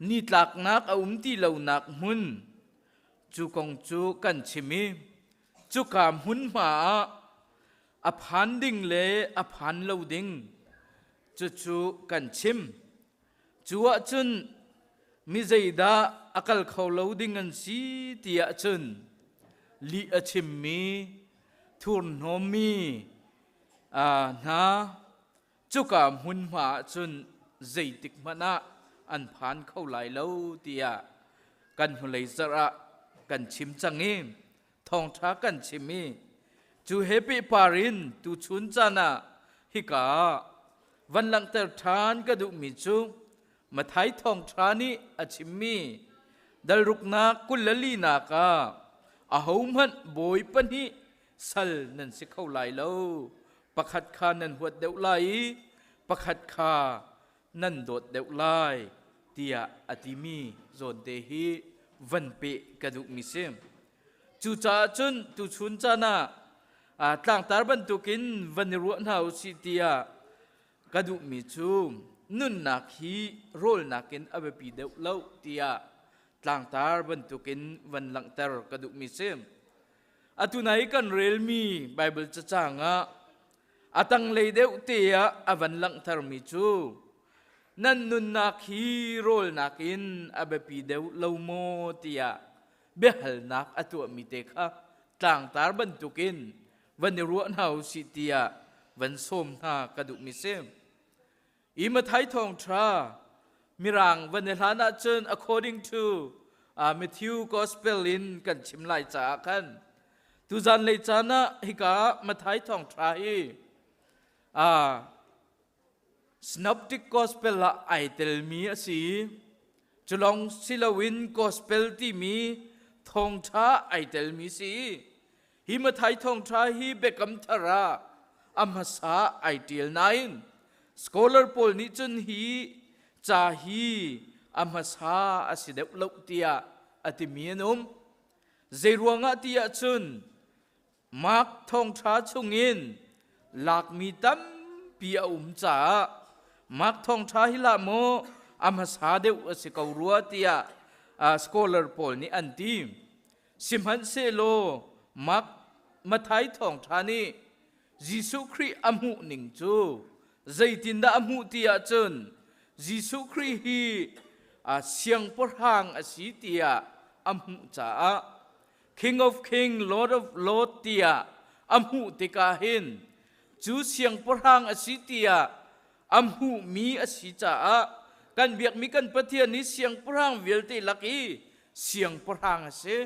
nitlaknak a um ti lonak hmun cu kong cu kan chim i cuka hmunhma ah a phan ding le a phan lo ding cucu kan chim. Cu ahcun mi zeidah a kal kho lo ding an si ti ahcun lih a chimmi. Thurhnawmmi hna cuka hmunhma ah cun zeitik hmanh ah an phan kho lai lo tiah kan hnulei zarh ah kan chim cang i thawngṭha kan chim i cu he pehpar in tuchun caan ah hika ah van langhter ṭhan ka duhmi cu Mathai thawngṭha nih a chimmi dalruknak 24nak ah ahohmanh bawi pahnih sal nan si kho lai lo. Pakhat kha nan huat deuh lai i pakhat kha nan dawt deuh lai tiah a timi zawnte hi van peh ka duhmi si. Cucaah cun tuchun caan ah tlangtar bantukin van i ruah hna u sih tiah ka duhmi cu nunnak hi rawl nakin a biapi deuh lo tiah tlangtar bantukin van langhter ka duhmi si. Atu nai kan relmi Baibal cacang ah a tanglei deuh te ah a van langhtermi cu nan nunnak hi rawl nakin a biapi deuh lo maw tiah biahalnak a tuahmi te kha tlangtar bantukin van i ruah hna u sih tiah van sawm hna ka duhmi si. I Mathai thawngṭha Mirang van i hlan ahcun according to Matthew Gospel in kan chim lai caah khan tuzan lei caan ah hika Mathai thawngṭha hi Synoptic Gospel ah ai telmi a si. Culong siloin Gospel timi thawngṭha ai telmi si. Hi Mathai thawngṭha hi Biakam Thar ah a hmasa ai ṭial nain scholar pawl nih cun hi ca hi a hmasa a si deuh lo tiah a timi an um. Zeiruangah ti ahcun Mark thawngṭha chungin lakmi tampi a um caah Mark thawngṭha hi hlah maw a hmasa deuh a si ko rua tiah scholar pawl nih an ti. Sihmanhsehlaw Mark Mathai thawngṭha nih Jesuh Khrih a hmuh ning cu zeitindah a hmuh ti ahcun Jesuh Khrih hi siangpahrang a si tiah a hmuh caah King of King, Lord of Lord tiah a hmuh tikah hin cu siangpahrang a si tiah a hmuhmi a si caah kan biakmi kan Pathian hi siangpahrang vialte lak i siangpahrang a si.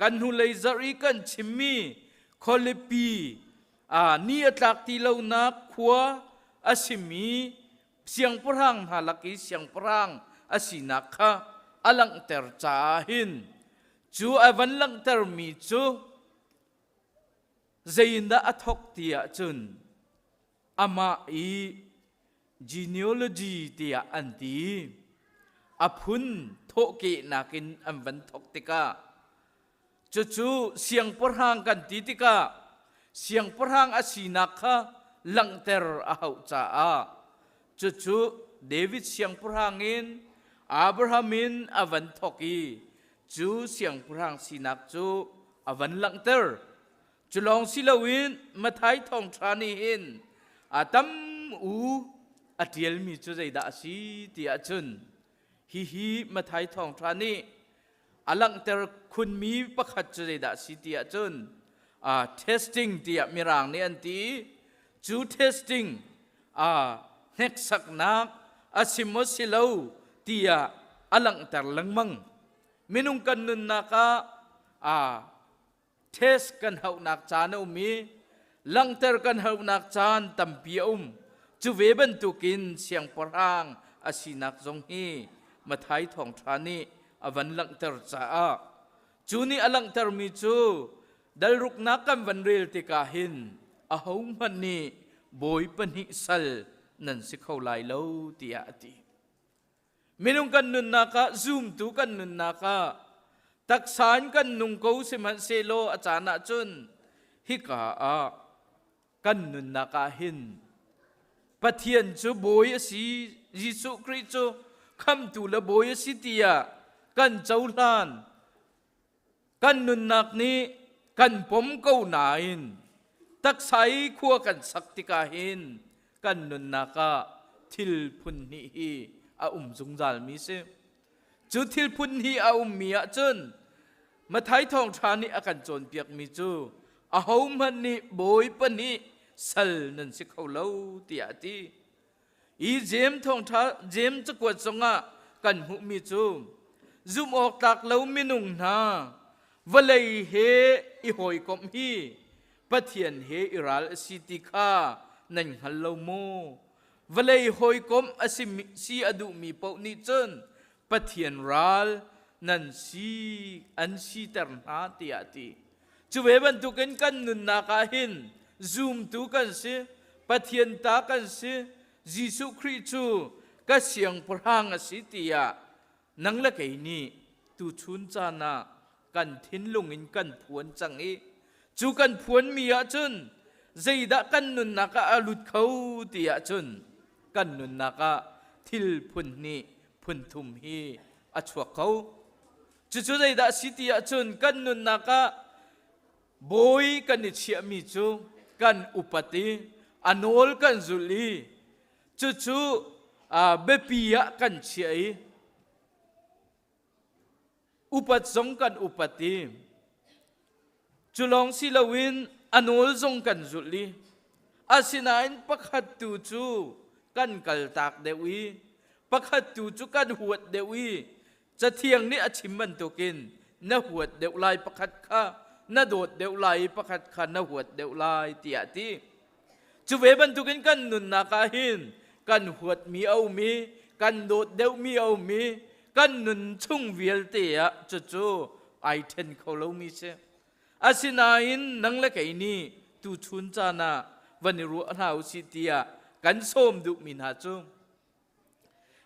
Kan hnulei zarh i kan chimmi khualipi ni a tlak ti lonak khua a simi siangpahrang hna lak i siangpahrang a sinak kha a langhter caah hin cu a van langhtermi cu zeiindah a thawk ti ahcun amah i genealogy tiah an ti. A phun thawhkehnak in an van thawk tikah cucu siangpahrang kan ti tikah siangpahrang a sinak kha langhter a hauh caah cucu David siangpahrang in Abraham in a van thawk i cu siangpahrang sinak cu a van langhter. Cu lawng si loin Mathai thawngṭha nih hin a tam u a ṭialmi cu zeidah a si ti ahcun hihi Mathai thawngṭha nih a langhter khunmi pakhat cu zeidah a si ti ahcun testing tiah Mirang nih an ti. Cu testing hneksaknak a si maw si lo tiah a langhter lengmang. Minung kan nunnak ah test kan hauhnak caan a um i langhter kan hauhnak caan tampi a um. Cu ve bantukin siangpahrang a sinak zong hi Mathai thawngṭha nih a van langhter caah cu nih a langhtermi cu dalruknak kan van rel tikah hin ahohmanh nih bawi pahnih sal nan si kho lai lo tiah a ti. Minung kan nunnak ah zumtu kan nunnak ah taksa in kan nung ko sihmanhsehlaw a caan ah cun hika ah kan nunnak ah hin Pathian cu bawi a si, Jesuh Khrih cu khamtu le bawi a si tiah kan cohlan. Kan nunnak nih kan pom ko nain taksa i khua kan sak tikah hin kan nunnak ah thil phun hnih hi a um zungzal mi si. Cu thil phun hnih a ummi ahcun Mathai thawngṭha nih a kan cawnpiakmi cu Ahohmanh nih Bawipa nih sal nan si kho lo tiah a ti. I Jeim thawngṭha Jeim cakuat zongah kan hmuhmi cu zumh awk tlak lo minung hna vawlei he i hawikomh hi Pathian he i ral a si ti kha nan hngal lo maw? Vawlei hawikomh a si a duhmi paoh nih cun Pathian ral nan si an siter hna tiah a ti. Cu ve bantukin kan nunnak ah hin zumtu kan si, Pathian ta kan si, Jesuh Khrih cu ka siangpahrang a si tiah nang le kei nih tuchun caan ah kan thinlung in kan phuan cang i cu kan phuanmi ahcun zeidah kan nunnak ah a lut kho ti ahcun kan nunnak ah thil phun hnih phun thum hi a chuak kho. Cucu zeidah a si ti ahcun kan nunnak ah bawi kan i chiahmi cu kan upat i a nawl kan zulh i cucu biapi ah kan chiah i upat zong kan upat i cu lawng si loin a nawl zong kan zulh i asinain pakhat tu cu kan kaltak deuh i pakhat tu cu kan huat deuh i Cathiang nih a chim bantukin na huat deuh lai pakhat kha na dawt deuh lai i pakhat kha na huat deuh lai tiah a ti. Cu ve bantukin kan nunnak ah hin kan huatmi a um i kan dawt deuhmi a um i kan nun chung vialte ah cucu ai ṭhen kho lomi si. Asinain nang le kei nih tuchun caan ah van i ruah hna usih tiah kan sawm duhmi hna cu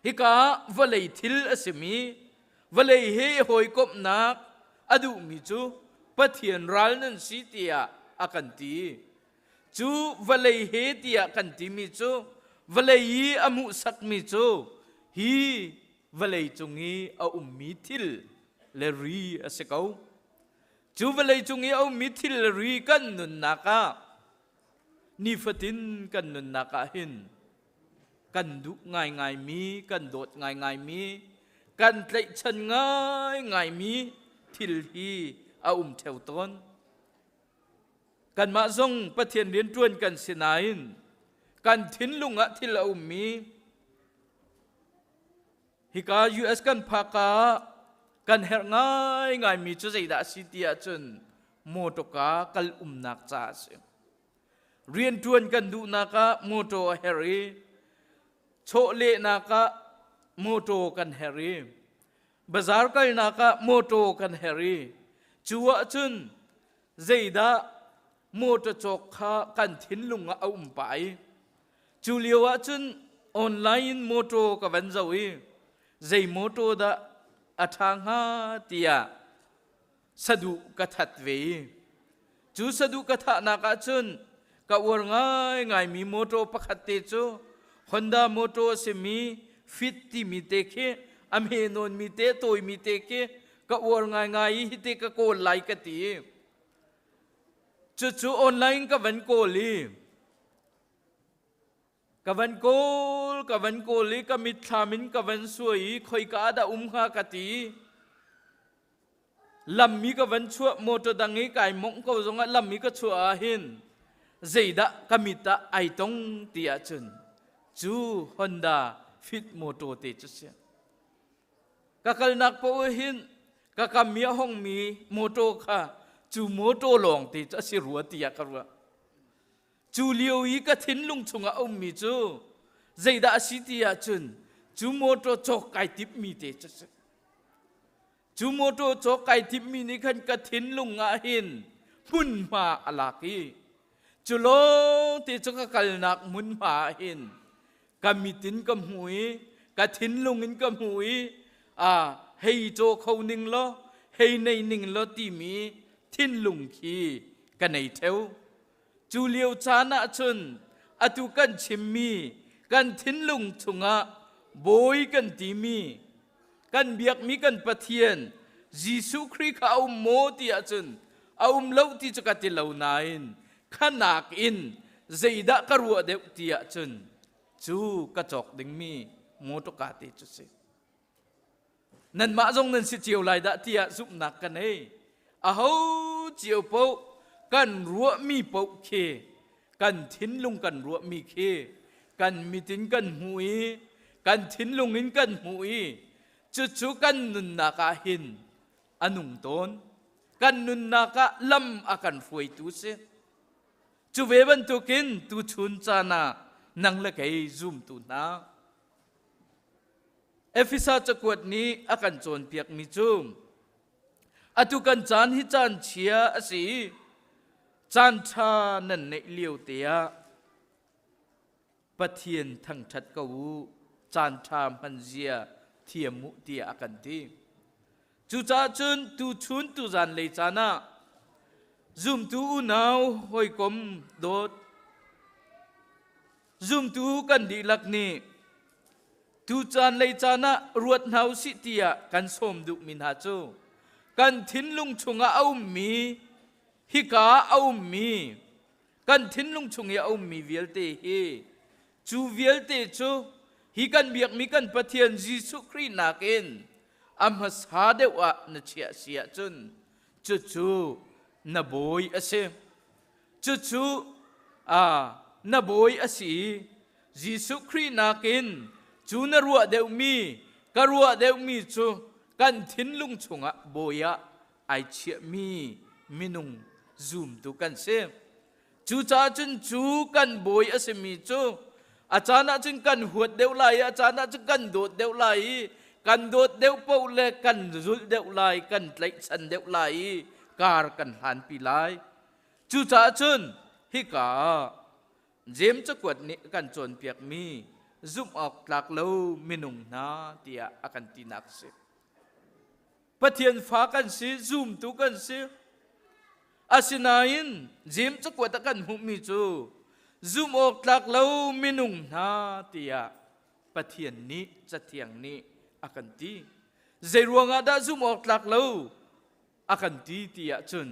Hika ah vawlei thil a simi vawlei he hawikomhnak a duhmi cu Pathian ral nan si tiah a kan ti. Cu vawlei he tiah kan timi cu vawlei i a hmuhsakmi cu hi vawlei cung i a ummi thil le ri a si ko. Cu vawlei cung i a ummi thil le ri kan nunnak ah nifatin kan nunnak ah hin kan duh ngaingaimi, kan dawt ngaingaimi, kan tlaihchan ngaingaimi thil hi a um ṭheo tawn. Kanmah zong Pathian rianṭuan kan si nain kan thinlung ah thil a ummi hika US kan phak ah kan herh ngaingaimi cu zeidah a si ti ahcun mawṭawka kal umnak caah a si. Rianṭuan kan duhnak ah mawṭaw a herh i chawlehnak ah mawṭaw kan herh i bazaar kalnak ah mawṭaw kan herh i cu ahcun zeidah mawṭaw cawk kha kan thinlung ah a um pah i cu lio ahcun online in mawṭaw ka van zoh i zei mawṭaw dah a ṭha hnga tiah saduh ka that ve i cu saduh ka thahnak ahcun ka uar ngaingaimi mawṭaw pakhat te cu Honda mawṭaw a simi Fit timi te khi a hme nawnmi te tawimi te khi ka uar ngaingai i hite ka kawl lai ka ti cucu online ka van kawl i Ka van kawl, ka van kawl i ka mitthlam in ka van suai i khoika ah dah um hnga ka ti. Lam i ka van chuah motor dang i kai mongh ko zongah lam i ka chuah ah hin zeidah ka mit ah ai tong ti ahcun cu Honda Fit motor te cu si. Ka kalnak paoh hin ka kam i a hongmi motor kha cu motor lawng te cu a si rua tiah ka ruah. Cu lio i ka thinlung chungah a ummi cu zeidah a si ti ahcun cu motor cawk kai timhmi te cu si. Cu motor cawk kai timhmi nih khan ka thinlung ah hin hmunhma a lak i cu lawng te cu ka kalnak hmunhma ah hin ka mit in ka hmu i ka thinlung in ka hmu i a hei caw kho ning law hei nei ning law timi thinlung khi ka nei theo. Cu lio caan ah cun atu kan chimmi kan thinlung chungah bawi kan timi kan biakmi kan Pathian Jesuh Khrih kha a um maw ti ahcun a um lo ti cu ka ti lo nain khanak in zeidah ka ruah deuh ti ahcun cu ka cawk dingmi mawṭawka te cu si. Nanmah zong nan si cio lai dah tiah zumhnak ka nei. Aho cio paoh Kan ruahmi paoh khi, kan thinlung kan ruahmi khi kan mit in kan hmuh i kan thinlung in kan hmuh i cucu kan nunnak ah hin a nung tawn. Kan nunnak ah lam a kan hruaitu si. Cu ve bantukin tuchun caan ah nang le kei zumtu hna, Efesa cakuat nih a kan cawnpiakmi cu atu kan caan hi caan chia a si i caan ṭha nan neih lio te ah Pathian thangṭhat ko u, caan ṭha hman zia thiam u tiah a kan ti. Cucaah cun tuchun tuzan lei caan ah zumtu unau hawikom dawt zumtu kan dihlak nih tucaan lei caan ah ruat hna usih tiah kan sawm duhmi hna cu kan thinlung chungah a ummi, hika ah a ummi, kan thinlung chung i a ummi vialte hi, cu vialte cu hi kan biakmi kan Pathian Jesuh Khrih nakin a hmasa deuh ah na chiah si ahcun cucu na bawi a si. Cucu na bawi a si i Jesuh Khrih nakin cu na ruah deuhmi, ka ruah deuhmi cu kan thinlung chungah bawi ah ai chiahmi minung zumtu kan si. Cucaah cun cu kan bawi a simi cu a caan ah cun kan huat deuh lai i a caan ah cun kan dawt deuh lai i kan dawt deuh paoh le kan zulh deuh lai, kan tlaihchan deuh lai i kar kan hlanpi lai. Cucaah cun hika ah Jeim cakuat nih a kan cawnpiakmi zumh awk tlak lo minung hna tiah a kan tinak a si. Pathian fa kan si, zumtu kan si. Asinain Jeim cakuat a kan hmuhmi cu zumh awk tlak lo minung hna tiah Pathian nih Cathiang nih a kan ti. Zei ruangah dah zumh awk tlak lo a kan ti ti ahcun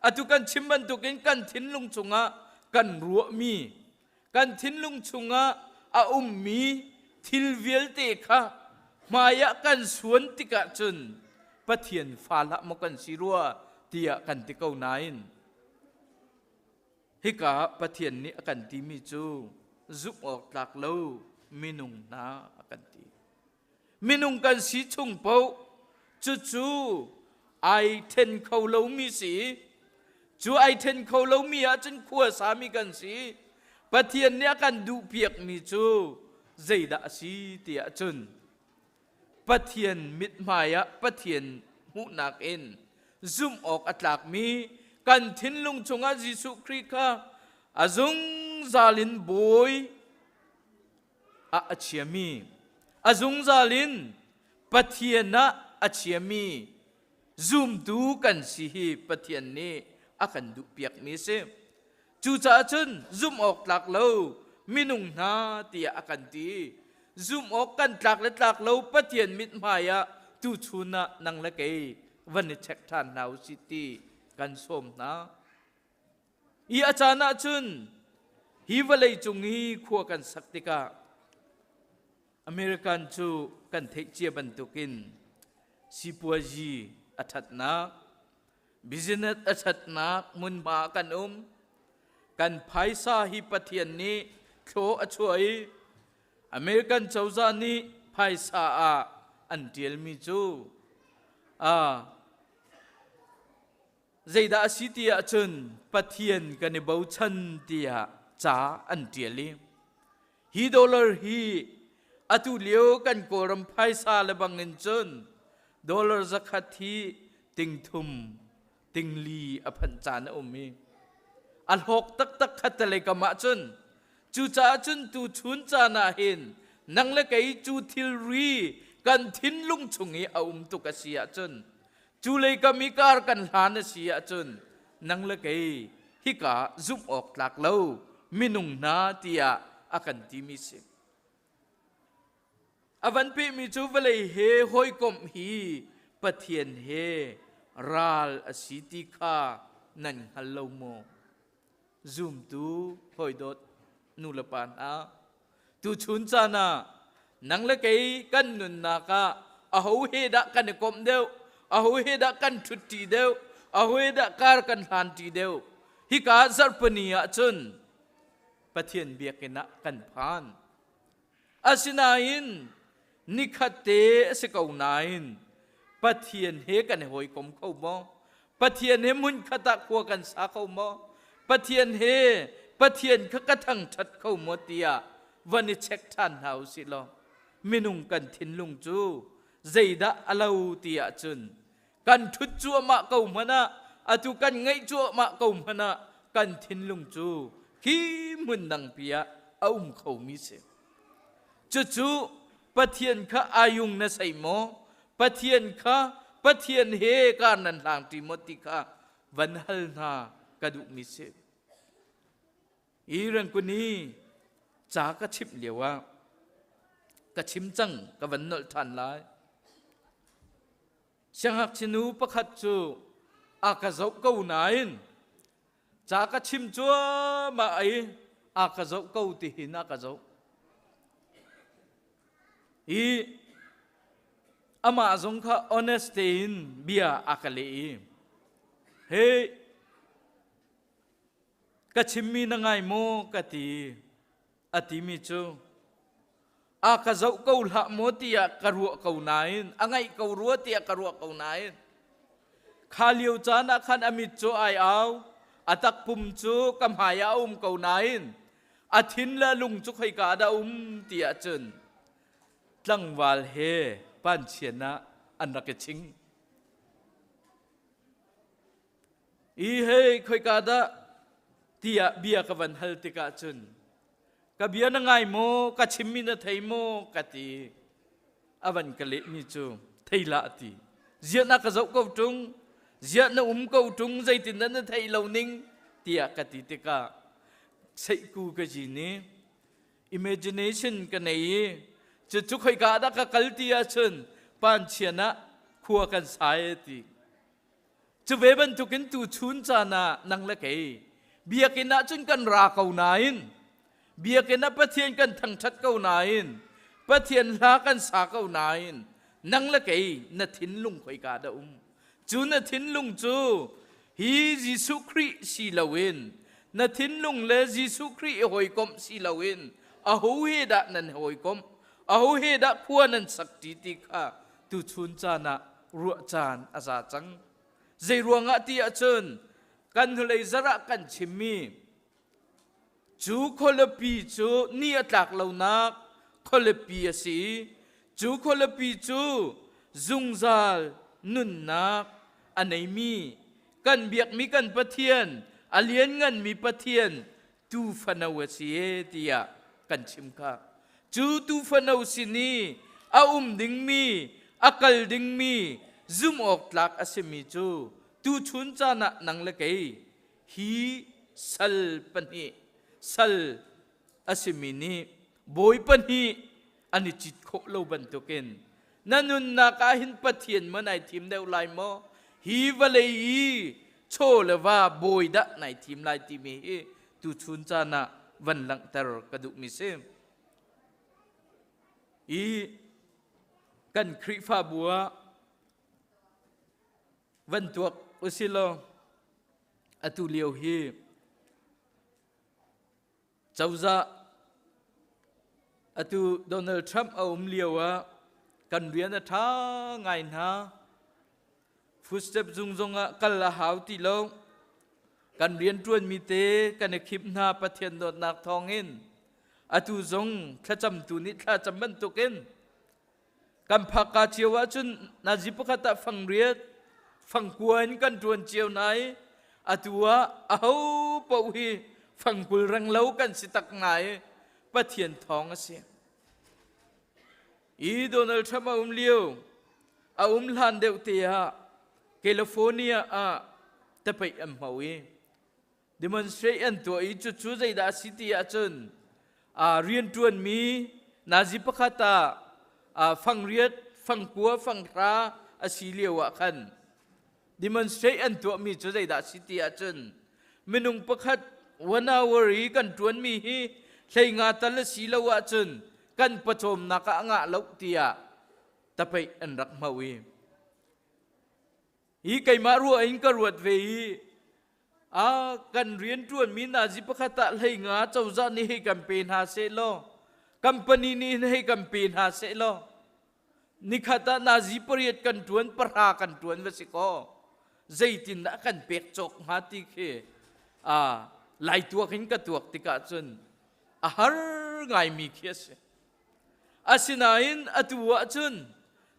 atu kan chim bantukin kan thinlung chungah kan ruahmi, kan thinlung chungah a ummi thil vialte kha hmaiah kan suan tikah cun Pathian fa hlah maw kan si rua tiah kan ti ko nain hika Pathian nih a kan timi cu zumh awk tlak lo minung hna a kan ti. Minung kan si chung paoh cucu ai then kho lomi si. Cu ai then kho lomi ahcun khua sami kan si. Pathian nih a kan duhpiakmi cu zeidah a si ti ahcun Pathian mithmai ah Pathian hmuhnak in zumh awk a tlakmi kan thinlung chungah Jesuh Khrih kha a zungzal in bawi ah a chiami, a zungzal in Pathian ah a chiami zumtu kan si hi Pathian nih a kan duhpiakmi a si. Cucaah cun zumh awk tlak lo minung hna tiah a kan ti. Zumh awk kan tlak le tlak lo Pathian mithmai ah tuchun ah nang le kei van i check ṭhan hna u sih ti kan sawm hna. Hi a caan ahcun hi vawlei cung i khua kan sak tikah American cu kan theih cia bantukin sipuazi a ṭhatnak, business a ṭhatnak hmunhma ah kan um. Kan phaisa hi Pathian nih thlaw a chuah i American cozah nih phaisa ah an ṭialmi cu Zeidah a si ti ahcun Pathian kan i bochan tiah ca an ṭial i hi dollar hi atu lio kan Kawlram phaisa le bangin cun dollar 100 hi 3,000 4,000 a phanh caan a um i a hlawk taktak khattelei kam ahcun. Cucaah cun tuchun caan ah hin nang le kei cu thilri kan thinlung chung i a um tuk a si ahcun, cu lei kam i kar kan hlan a si ahcun, nang le kei hika zumh awk tlak lo minung hna tiah a kan timi si. A van pehmi cu vawlei he hawikomh hi Pathian he ral a si ti kha nan hngal lo maw? Zumtu hawidawt nu le pa hna, tuchun caan ah nang le kei kan nunnak ah aho he dah kan i komh deuh, aho he dah kan ṭhutṭi deuh, aho he dah kar kan hlanṭi deuh? Hika zarhpini ah cun Pathian biakinn ah kan phan. Asinain nikhat te a si ko nain Pathian he kan i hawikom kho maw? Pathian he hmunkhat ah khua kan sa kho maw? Pathian he Pathian kha ka thangṭhat kho maw tiah van i check ṭhan hna u sih law minung kan thinlung cu zeidah a lo ti ahcun kan ṭhut cuahmah ko hmanh ah atu kan ngaih cuahmah ko hmanh ah kan thinlung cu khi hmun dangpi ah a um khomi si. Cucu Pathian kha ayung na sei maw? Pathian kha Pathian he kar nan hlangṭi maw ti kha van hal hna ka duhmi si. Hi rengkuni ca ka chimh lio ah ka chim cang ka van nolh ṭhan lai. Siangngakchia nu pakhat cu a ka zoh ko nain ca ka chim cuahmah i a ka zoh ko ti hin a ka zoh. I amah zong kha honest tein bia a ka leh i hey ka chimmi na ngai maw ka ti a timi cu a ka zoh ko hlah maw tiah ka ruah ko nain a ngaih ko rua tiah ka ruah ko nain kha lio caan ah khan a mit cu ai au a takpum cu ka hmai ah a um ko nain a thin le lung cu khoika dah um tiah cun tlangval he panchian ah an rak i ching I hei khoika dah tiah bia ka van hal tikah cun ka bia na ngai maw ka chimmi na thei maw ka ti a van ka lehmi cu thei lah ti ziah na ka zoh ko ṭung ziah na um ko ṭung zeitin dah na theih lo ning tiah ka ti tikah seihku ka ji ni imagination ka nei i cucu khoika dah ka kal ti ahcun panchian ah khua kan sai ti Cu ve bantukin tuchun caan ah nang le kei biakinn ah cun kan ra ko nain biakinn ah Pathian kan thangṭhat ko nain Pathian hla kan sa ko nain nang le kei na thinlung khoika dah um cu na thinlung cu hi Jesuh Khrih si loin na thinlung le Jesuh Khrih i hawikomh si loin aho he dah nan hawikomh aho he dah khua nan sak ṭi ti kha tuchun caan ah ruah caan a za cang. Zei ruangah ti ahcun kan hnulei zarh ah kan chimmi cu khualipi cu ni a tlak lonak khualipi a si i cu khualipi cu zungzal nunnak a neimi kan biakmi kan Pathian a liannganmi Pathian tuufano a si e tiah kan chim kha. Cu tuufano sin i a um dingmi, a kal dingmi, zumh awk tlak a simi cu tuchun caan ah nang le kei hi sal pahnih sal a simi nih bawi pahnih an i cit khawh lo bantukin na nunnak ah hin Pathian maw nai thim deuh lai maw hi vawlei i chaw le va bawi dah nai thim lai timi hi tuchun caan ah van langhter ka duhmi si i kan Khrihfabu ah van tuak usilaw atu lio hi Cozah atu Donald Trump a um lio ah kan rian a ṭha ngai hna. Footstep zung zong ah kal a hau ti lo. Kan rianṭuanmi te kan i khim hna Pathian dawtnak thawngin. Atu zong thlacamtu nih thlacam bantukin kan phakka cio ahcun nazi pakhat ah fang riat fang kua in kan ṭuan cio hna i atu ah aho paoh hi fangkul reng lo kan si tak ngai i Pathian thawng a si. I Donald Trump a um lio a um hlan deuh te ah California ah tapeih an hmo i demonstrate an tuah i cucu zeidah a si ti ahcun rianṭuanmi nazi pakhat ah fangriat fangkua fanghra a si lio ah khan demonstrate an tuahmi cu zeidah a si ti ahcun minung pakhat one hour i kan ṭuanmi hi hleinga tal a si lo ahcun kan pawcawmnak ah a ngah lo tiah tapeih an rak hmo i hi keimah ruah in ka ruat ve i. A kan rianṭuanmi nazi pakhat ah hlei nga cozah nih hei kan pe hna seh law, company nih hei kan pe hna seh law, nikhat ah nazi pariat kan ṭuan, pahra kan ṭuan va si kaw, zeitindah kan pek cawk hnga ti khi a lai tuak in ka tuak tikah cun a har ngaimi khi a si. Asinain atu ahcun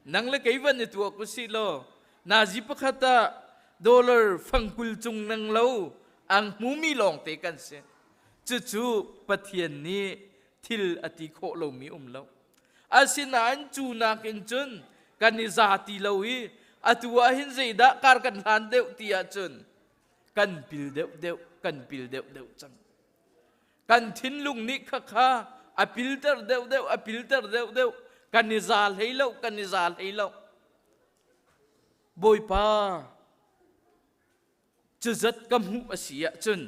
nang le kei van i tuak usih law nazi pakhat ah dollar fangkul cung nang lo ang hmumi lawngte kan si. Cucu Pathian nih thil a ti khawh lomi um lo. Asinain cu nakin cun kan i za ti lo i atu ah hin zeidah kar kan hlan deuh ti ahcun kan pil deuhdeuh kan pil deuhdeuh cang. Kan thinlung nih khakha a pilter deuhdeuh a pilter deuhdeuh kan i za hlei lo kan i za hlei lo. Bawipa cuzat ka hmuh a si ahcun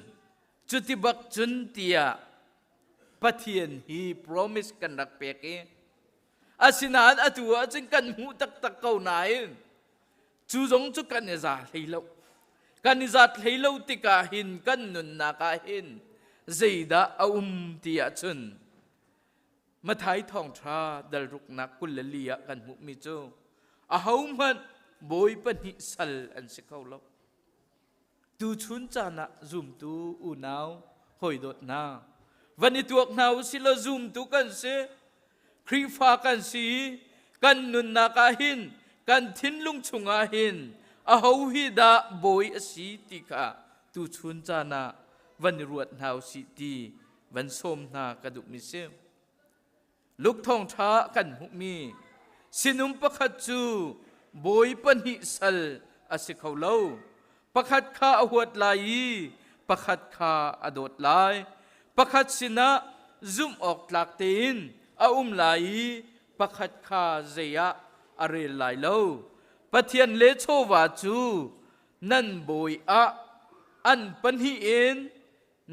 cuti bak cun tiah Pathian hi promise kan rak pek i asinain atu ahcun kan hmuh taktak ko nain Cu zong cu kan i za hlei lo. Kan i zat hlei lo tikah hin kan nunnak ah hin zeidah a um ti ahcun Mathai thawngṭha dalruknak 24 ah kan hmuhmi cu ahohmanh bawi pahnih sal an si kho lo. Tuchun caan ah zumtu unau hawidawt hna van i tuak hna u sih law zumtu kan si Khrihfa kan si i kan nunnak ah hin kan thinlung chungah hin aho hi dah bawi a si ti kha tuchun caan ah van i ruat hna u sih ti van sawm hna ka duhmi si. Luke thawngṭha kan hmuhmi sinum pakhat cu bawi pahnih sal a si kho lo. Pakhat kha a huat lai i pakhat kha a dawt lai. Pakhat sinah zumh awk tlak tein a um lai i pakhat kha zei ah a rel lai lo. Pathian le chawva cu nan bawi ah an pahnih in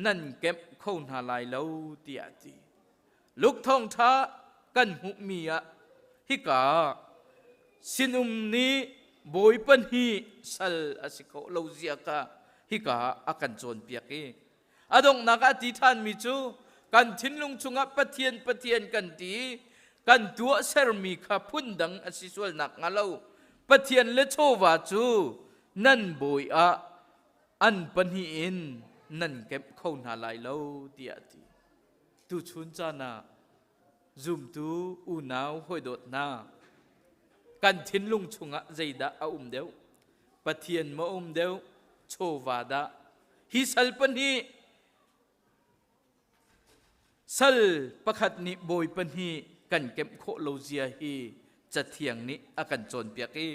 nan kemh kho hna lai lo tiah a ti. Luke thawngṭha kan hmuhmi ah hika sinum nih bawi pahnih sal a si khawh lo zia kha hika a kan cawnpiak i a donghnak ah a ti ṭhanmi cu kan thinlung chungah Pathian Pathian kan ti i kan tuahsermi kha phundang a si sual nakhnga lo Pathian le chawva cu nan bawi ah an pahnih in nan kemh kho hna lai lo tiah a ti. Tuchun caan ah zumtu unau hawidawt hna kan thinlung chungah zeidah a um deuh? Pathian maw um deuh? Chawva dah? Hi sal pahnih sal pakhat nih bawi pahnih kan kemh khawh lo zia hi Cathiang nih a kan cawnpiak i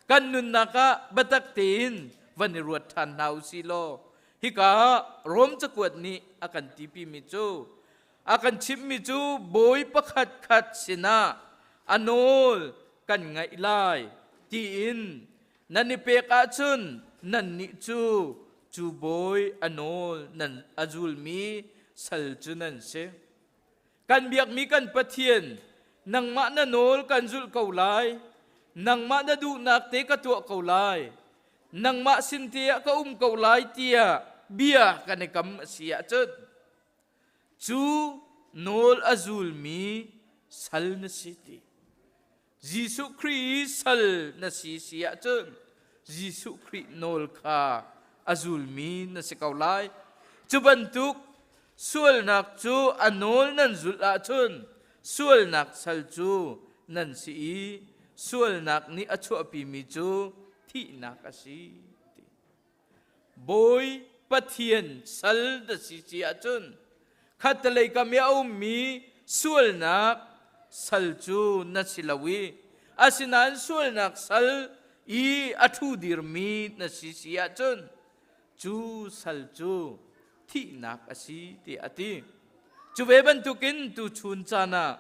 kan nunnak ah biatak tein van i ruat ṭhan hna u sih law hika ah Rom cakuat nih a kan tipimi cu a kan chimhmi cu bawi pakhat khat sinah a nawl kan ngaih lai tiin nan i pek ahcun nannih cu cu bawi a nawl nan a zulmi sal cu nan si. Kan biakmi kan Pathian, nangmah na nawl kan zulh ko lai. Nangmah na duhnak te ka tuah ko lai. Nangmah sin te ah ka um ko lai tiah bia kan i kam a si ahcun cu nawl a zulmi sal na si ti. Jesuh Khrih i sal na si si ahcun Jesuh Khrih nawl kha a zulmi na si ko lai. Cu bantuk sualnak cu a nawl nan zulh ahcun sualnak sal cu nan si i sualnak nih a chuahpimi cu thihnak a si. Bawi Pathian sal na si si ahcun khattelei kam i a ummi sualnak sal cu na si lo i asinain sualnak sal i a ṭhu dirmi na si si ahcun cu sal cu thihnak a si tiah a ti. Cu ve bantukin tuchun caan ah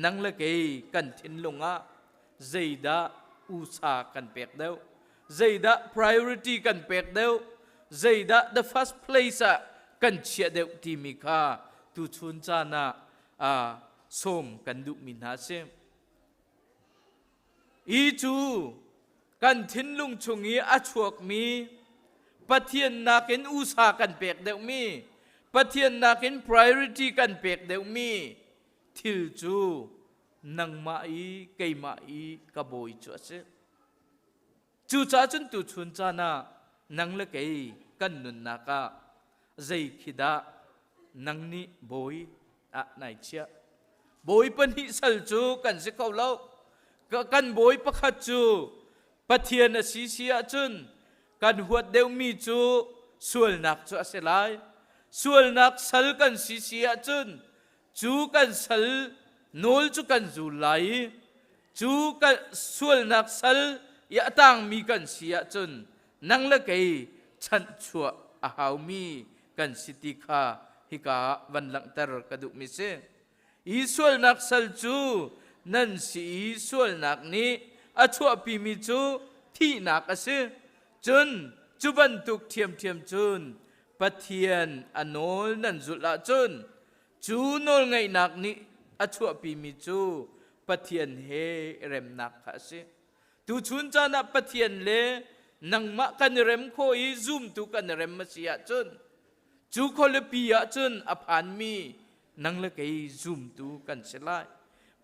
nang le kei kan thinlung ah zeidah usa kan pek deuh? Zeidah priority kan pek deuh zeidah the first place ah kan chiah deuh timi kha tuchun caan ah sawm kan duhmi hna a si. I cu kan thinlung chung i a chuakmi Pathian nakin usa kan pek deuhmi, Pathian nakin priority kan pek deuhmi thil cu nangmah i keimah i ka bawi cu a si. Cucaah cun tuchun caan ah nang le kei kan nunnak ah zei khi dah nang nih bawi ah nai chiah? Bawi pahnih sal cu kan si kho lo. Kan bawi pakhat cu Pathian a si si ahcun kan huat deuhmi cu sualnak cu a si lai. Sualnak sal kan si si ahcun cu kan sal nawl cu kan zul lai i cu kan sualnak sal i a tangmi kan si ahcun nang le kei chanhchuah a haumi kan si ti kha hika ah van langhter ka duhmi si. I sualnak sal cu nan si i sualnak nih a chuahpimi cu thihnak a si. Cun cu bantuk ṭhiamṭhiam cun Pathian a nawl nan zulh ahcun cu nawlngaihnak nih a chuahpimi cu Pathian he remnak kha a si. Tuchun caan ah Pathian le nangmah kan i rem khawh i zumtu kan i rem a si ahcun cu khualipi ahcun a phanmi nang le kei zumtu kan si lai.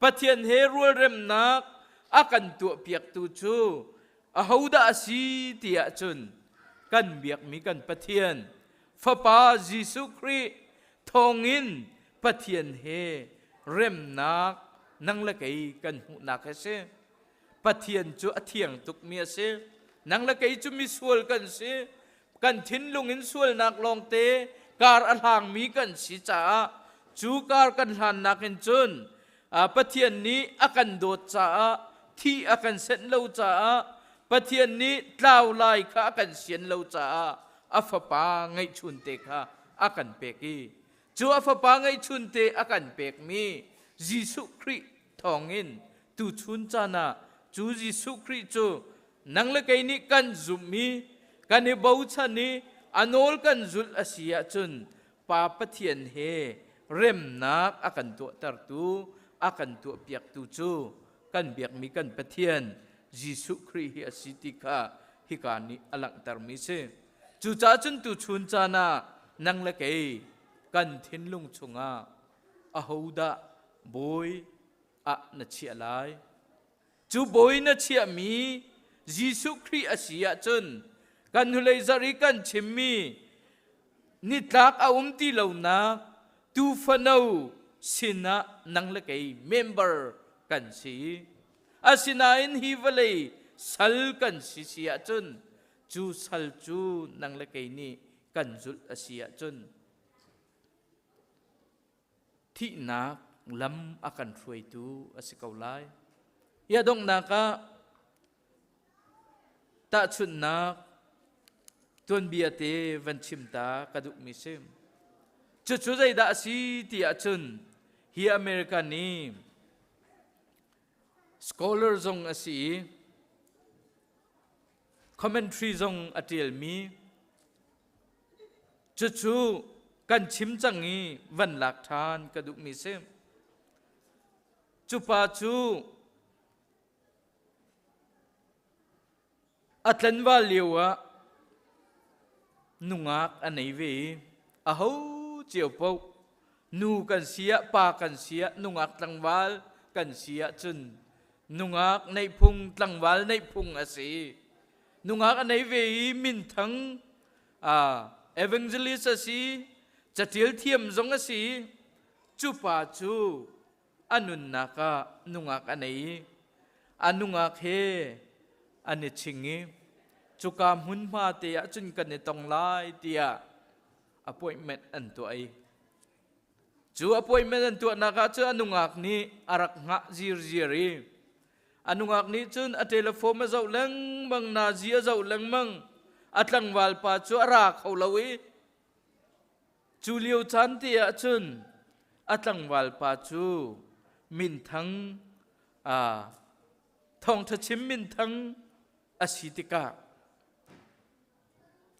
Pathian he rualremnak a kan tuahpiaktu cu ahodah a si ti ahcun kan biakmi kan Pathian Fapa Jesuh Khrih thawngin Pathian he remnak nang le kei kan hmuhnak a si. Pathian cu a thiang tukmi a si. Nang le kei cu misual kan si. Kan thinlung in sualnak lawngte kar a hlangmi kan si caah cu kar kan hlannak in cun Pathian nih a kan dawt caah thi a kan senh lo caah Pathian nih tlau lai kha a kan sian lo caah a fapa ngeihchunte kha a kan pek i cu a fapa ngeihchunte a kan pekmi Jesuh Khrih thawngin tuchun caan ah cu Jesuh Khrih cu nang le kei nih kan zumh i kan i bochan i a nawl kan zulh a si ahcun Pa Pathian he remnak a kan tuahtertu, a kan tuahpiaktu cu kan biakmi kan Pathian Jesuh Khrih hi a si ti kha hika nih a langhtermi si. Cucaah cun tuchun caan ah nang le kei kan thinlung chungah ahodah bawi ah na chiah lai? Cu bawi na chiahmi Jesuh Khrih a si ahcun kan hnulei zarh i kan chimmi nitlak a um ti lonak tuufano sinah nang le kei member kan si. Asinain hi vawlei sal kan si si ahcun cu sal cu nang le kei nih kan zulh a si ahcun thihnak lam a kan hruaitu a si ko lai. Hi a donghnak ah tahchunhnak tuanbia te van chim ta ka duhmi si. Cucu zeidah a si ti ahcun hi America nih scholar zong a si i commentary zong a ṭialmi Cucu kan chim cang i van lak ṭhan ka duhmi si. Cu pa cu a tlanval lio ah nungak a nei ve i aho cio paoh nu kan si ah pa kan si ah nungak tlangval kan si ahcun nungak neih phung tlangval neih phung a si. Nungak a nei ve i minthang evangelist a si catial thiam zong a si cu pa cu a nunnak ah nungak a nei i a nungak he an i ching i cuka hmunhma te ah cun kan i tong lai tiah appointment an tuah i cu appointment an tuahnak ah cun a nungak nih a rak hngah zirziar i A nungak nih cun a telephone a zoh lengmang, nazi a zoh lengmang. A tlangval pa cu a ra kho lo i cu lio caan te ah cun a tlangval pa cu minthang thawngṭha chim minthang a si tikah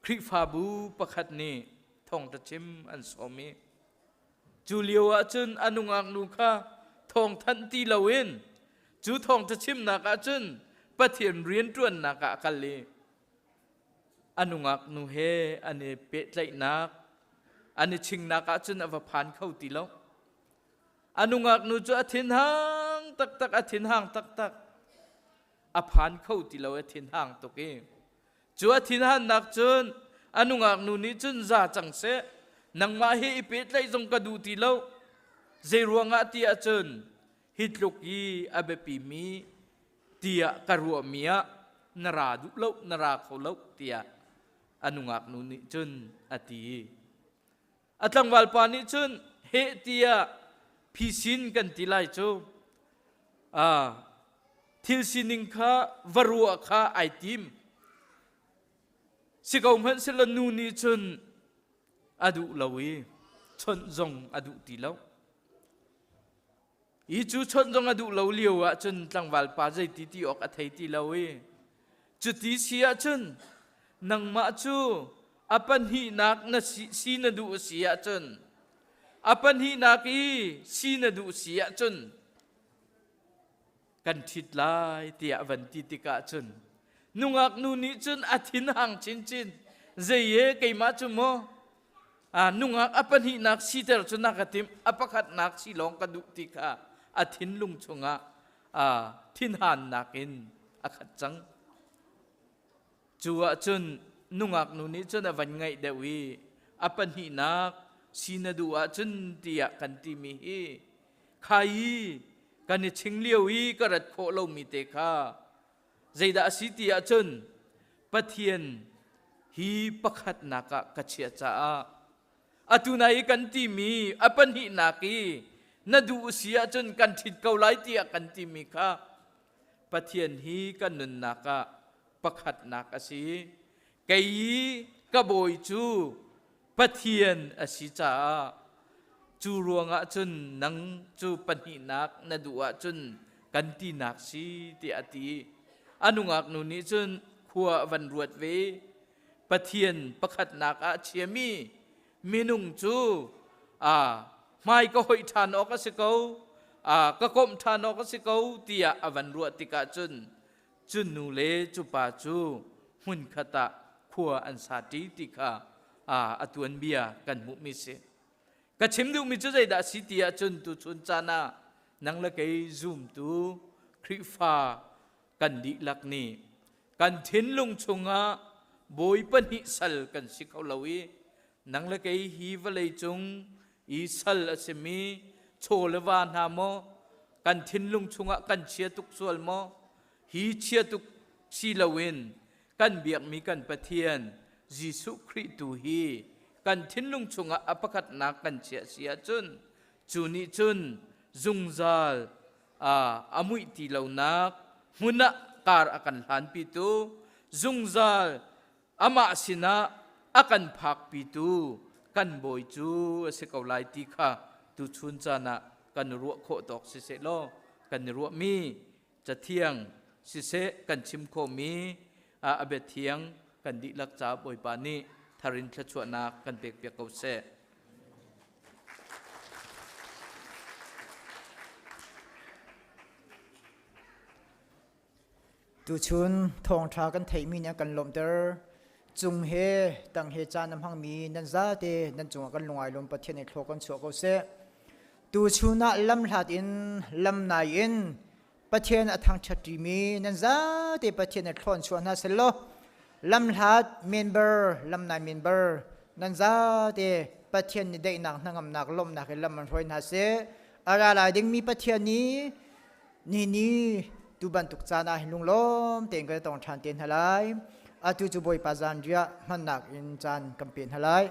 Khrihfabu pakhat nih thawngṭha chim an sawm i cu lio ah cun a nungak nu kha thawngthanh ti loin cu thawngṭha chimnak ah cun Pathian rianṭuannak ah a kal i. A nungak nu he an i pehtlaihnak, an i chingnak ahcun a va phan kho ti lo. A nungak nu cu a thinhang taktak, a thinhang taktak. A phan kho ti lo, a thinhang tuk i. Cu a thinhannak cun a nungak nu nih cun za cang seh, nangmah he i pehtlaih zong ka duh ti lo. Zei ruangah ti ahcun hi tluk i a biapimi tiah ka ruahmi ah na ra duh lo, na ra kho lo tiah a nungak nu nih cun a ti. A tlangval pa nih cun heh tiah phisin kan ti lai cu thil sining kha va ruah kha ai tim. Si ko hmanh sila nu nih cun a duh lo i chawnh zong a duh ti lo. Hi cu chawnh zong a duh lo lio ahcun tlangval pa zeiti ti awk a thei ti lo i cuti si ahcun nangmah cu a pahnihnak na si, si na duh a si ahcun a pahnihnak i si na duh si ahcun kan ṭhit lai tiah van ti tikah cun nungak nu nih cun a thin hang chinchin zei e keimah cu maw nungak a pahnihnak siter cu na ka timh a pakhatnak si lawng ka duh ti kha a thinlung chungah thinhannak in a khat cang. Cu ahcun nungak nu nih cun a van ngaih deuh i a pahnihnak si na duh ahcun tiah kan timi hi khai i kan i ching lio i ka rat khawh lomi te kha zeidah a si ti ahcun Pathian hi pakhatnak ah ka chiah caah atu nai i kan timi a pahnihnak i na duh si ahcun kan ṭhit ko lai tiah kan timi kha Pathian hi kan nunnak ah pakhatnak a si. Kei i ka bawi cu Pathian a si caah cu ruangah cun nang cu pahnihnak na duh ahcun kan tinak si tiah a ti. A nungak nu nih cun khua a van ruat ve. Pathian pakhatnak ah a chiami minung cu a hmai ka hoih ṭhan awk a si ko, ka komh ṭhan awk a si ko tiah a van ruah tikah cun cu nu le cu pa cu hmunkhat ah khua an sa ṭi ti kha a tuanbia kan hmuhmi si. Ka chim duhmi cu zeidah a si ti ahcun tuchun caan ah nang le kei zumtu Khrihfa kan dihlak nih kan thinlung chungah bawi pahnih sal kan si kho lo i nang le kei hi vawlei cung i sal a simi chaw le va hna maw kan thinlung chungah kan chia tuk sual maw hi chia tuk si loin kan biakmi kan Pathian Jesuh Khrih tu hi kan thinlung chungah a pakhatnak kan chiah si ahcun cu nih cun zungzal a muih ti lonak hmun ah kar a kan hlanpitu zungzal amah sinah a kan phakpitu kan bawi cu a si ko lai ti kha tuchun caan ah kan ruah khawh tawk siseh law kan i ruahmi cathiang siseh kan chim khawhmi a biathiang kan dihlak ca Bawipa nih tharin thluachuahnak kan pekpiak ko seh. Tuchun thawngṭha kan theihmi nih a kan lawmhter. Cung he tang he caan a hmangmi nan zate nan cungah kan lungai lawm Pathian nih thlua kan chuah ko seh. Tuchun ah lamhlat in lamnai in Pathian a thangṭhat ṭimi nan zate Pathian nih thlua an chuah hna selaw lamhlat member lamnai member nan zate Pathian nih daihnak hnangamnak lawmhnak in lam an hruai hna seh. A ra lai dingmi Pathian nih Ni ni tu bantuk caan ah hin lunglawm tein kan tong ṭhan te hna lai. Atu cu Bawipa zanriah hmannak in caan kan pe hna lai.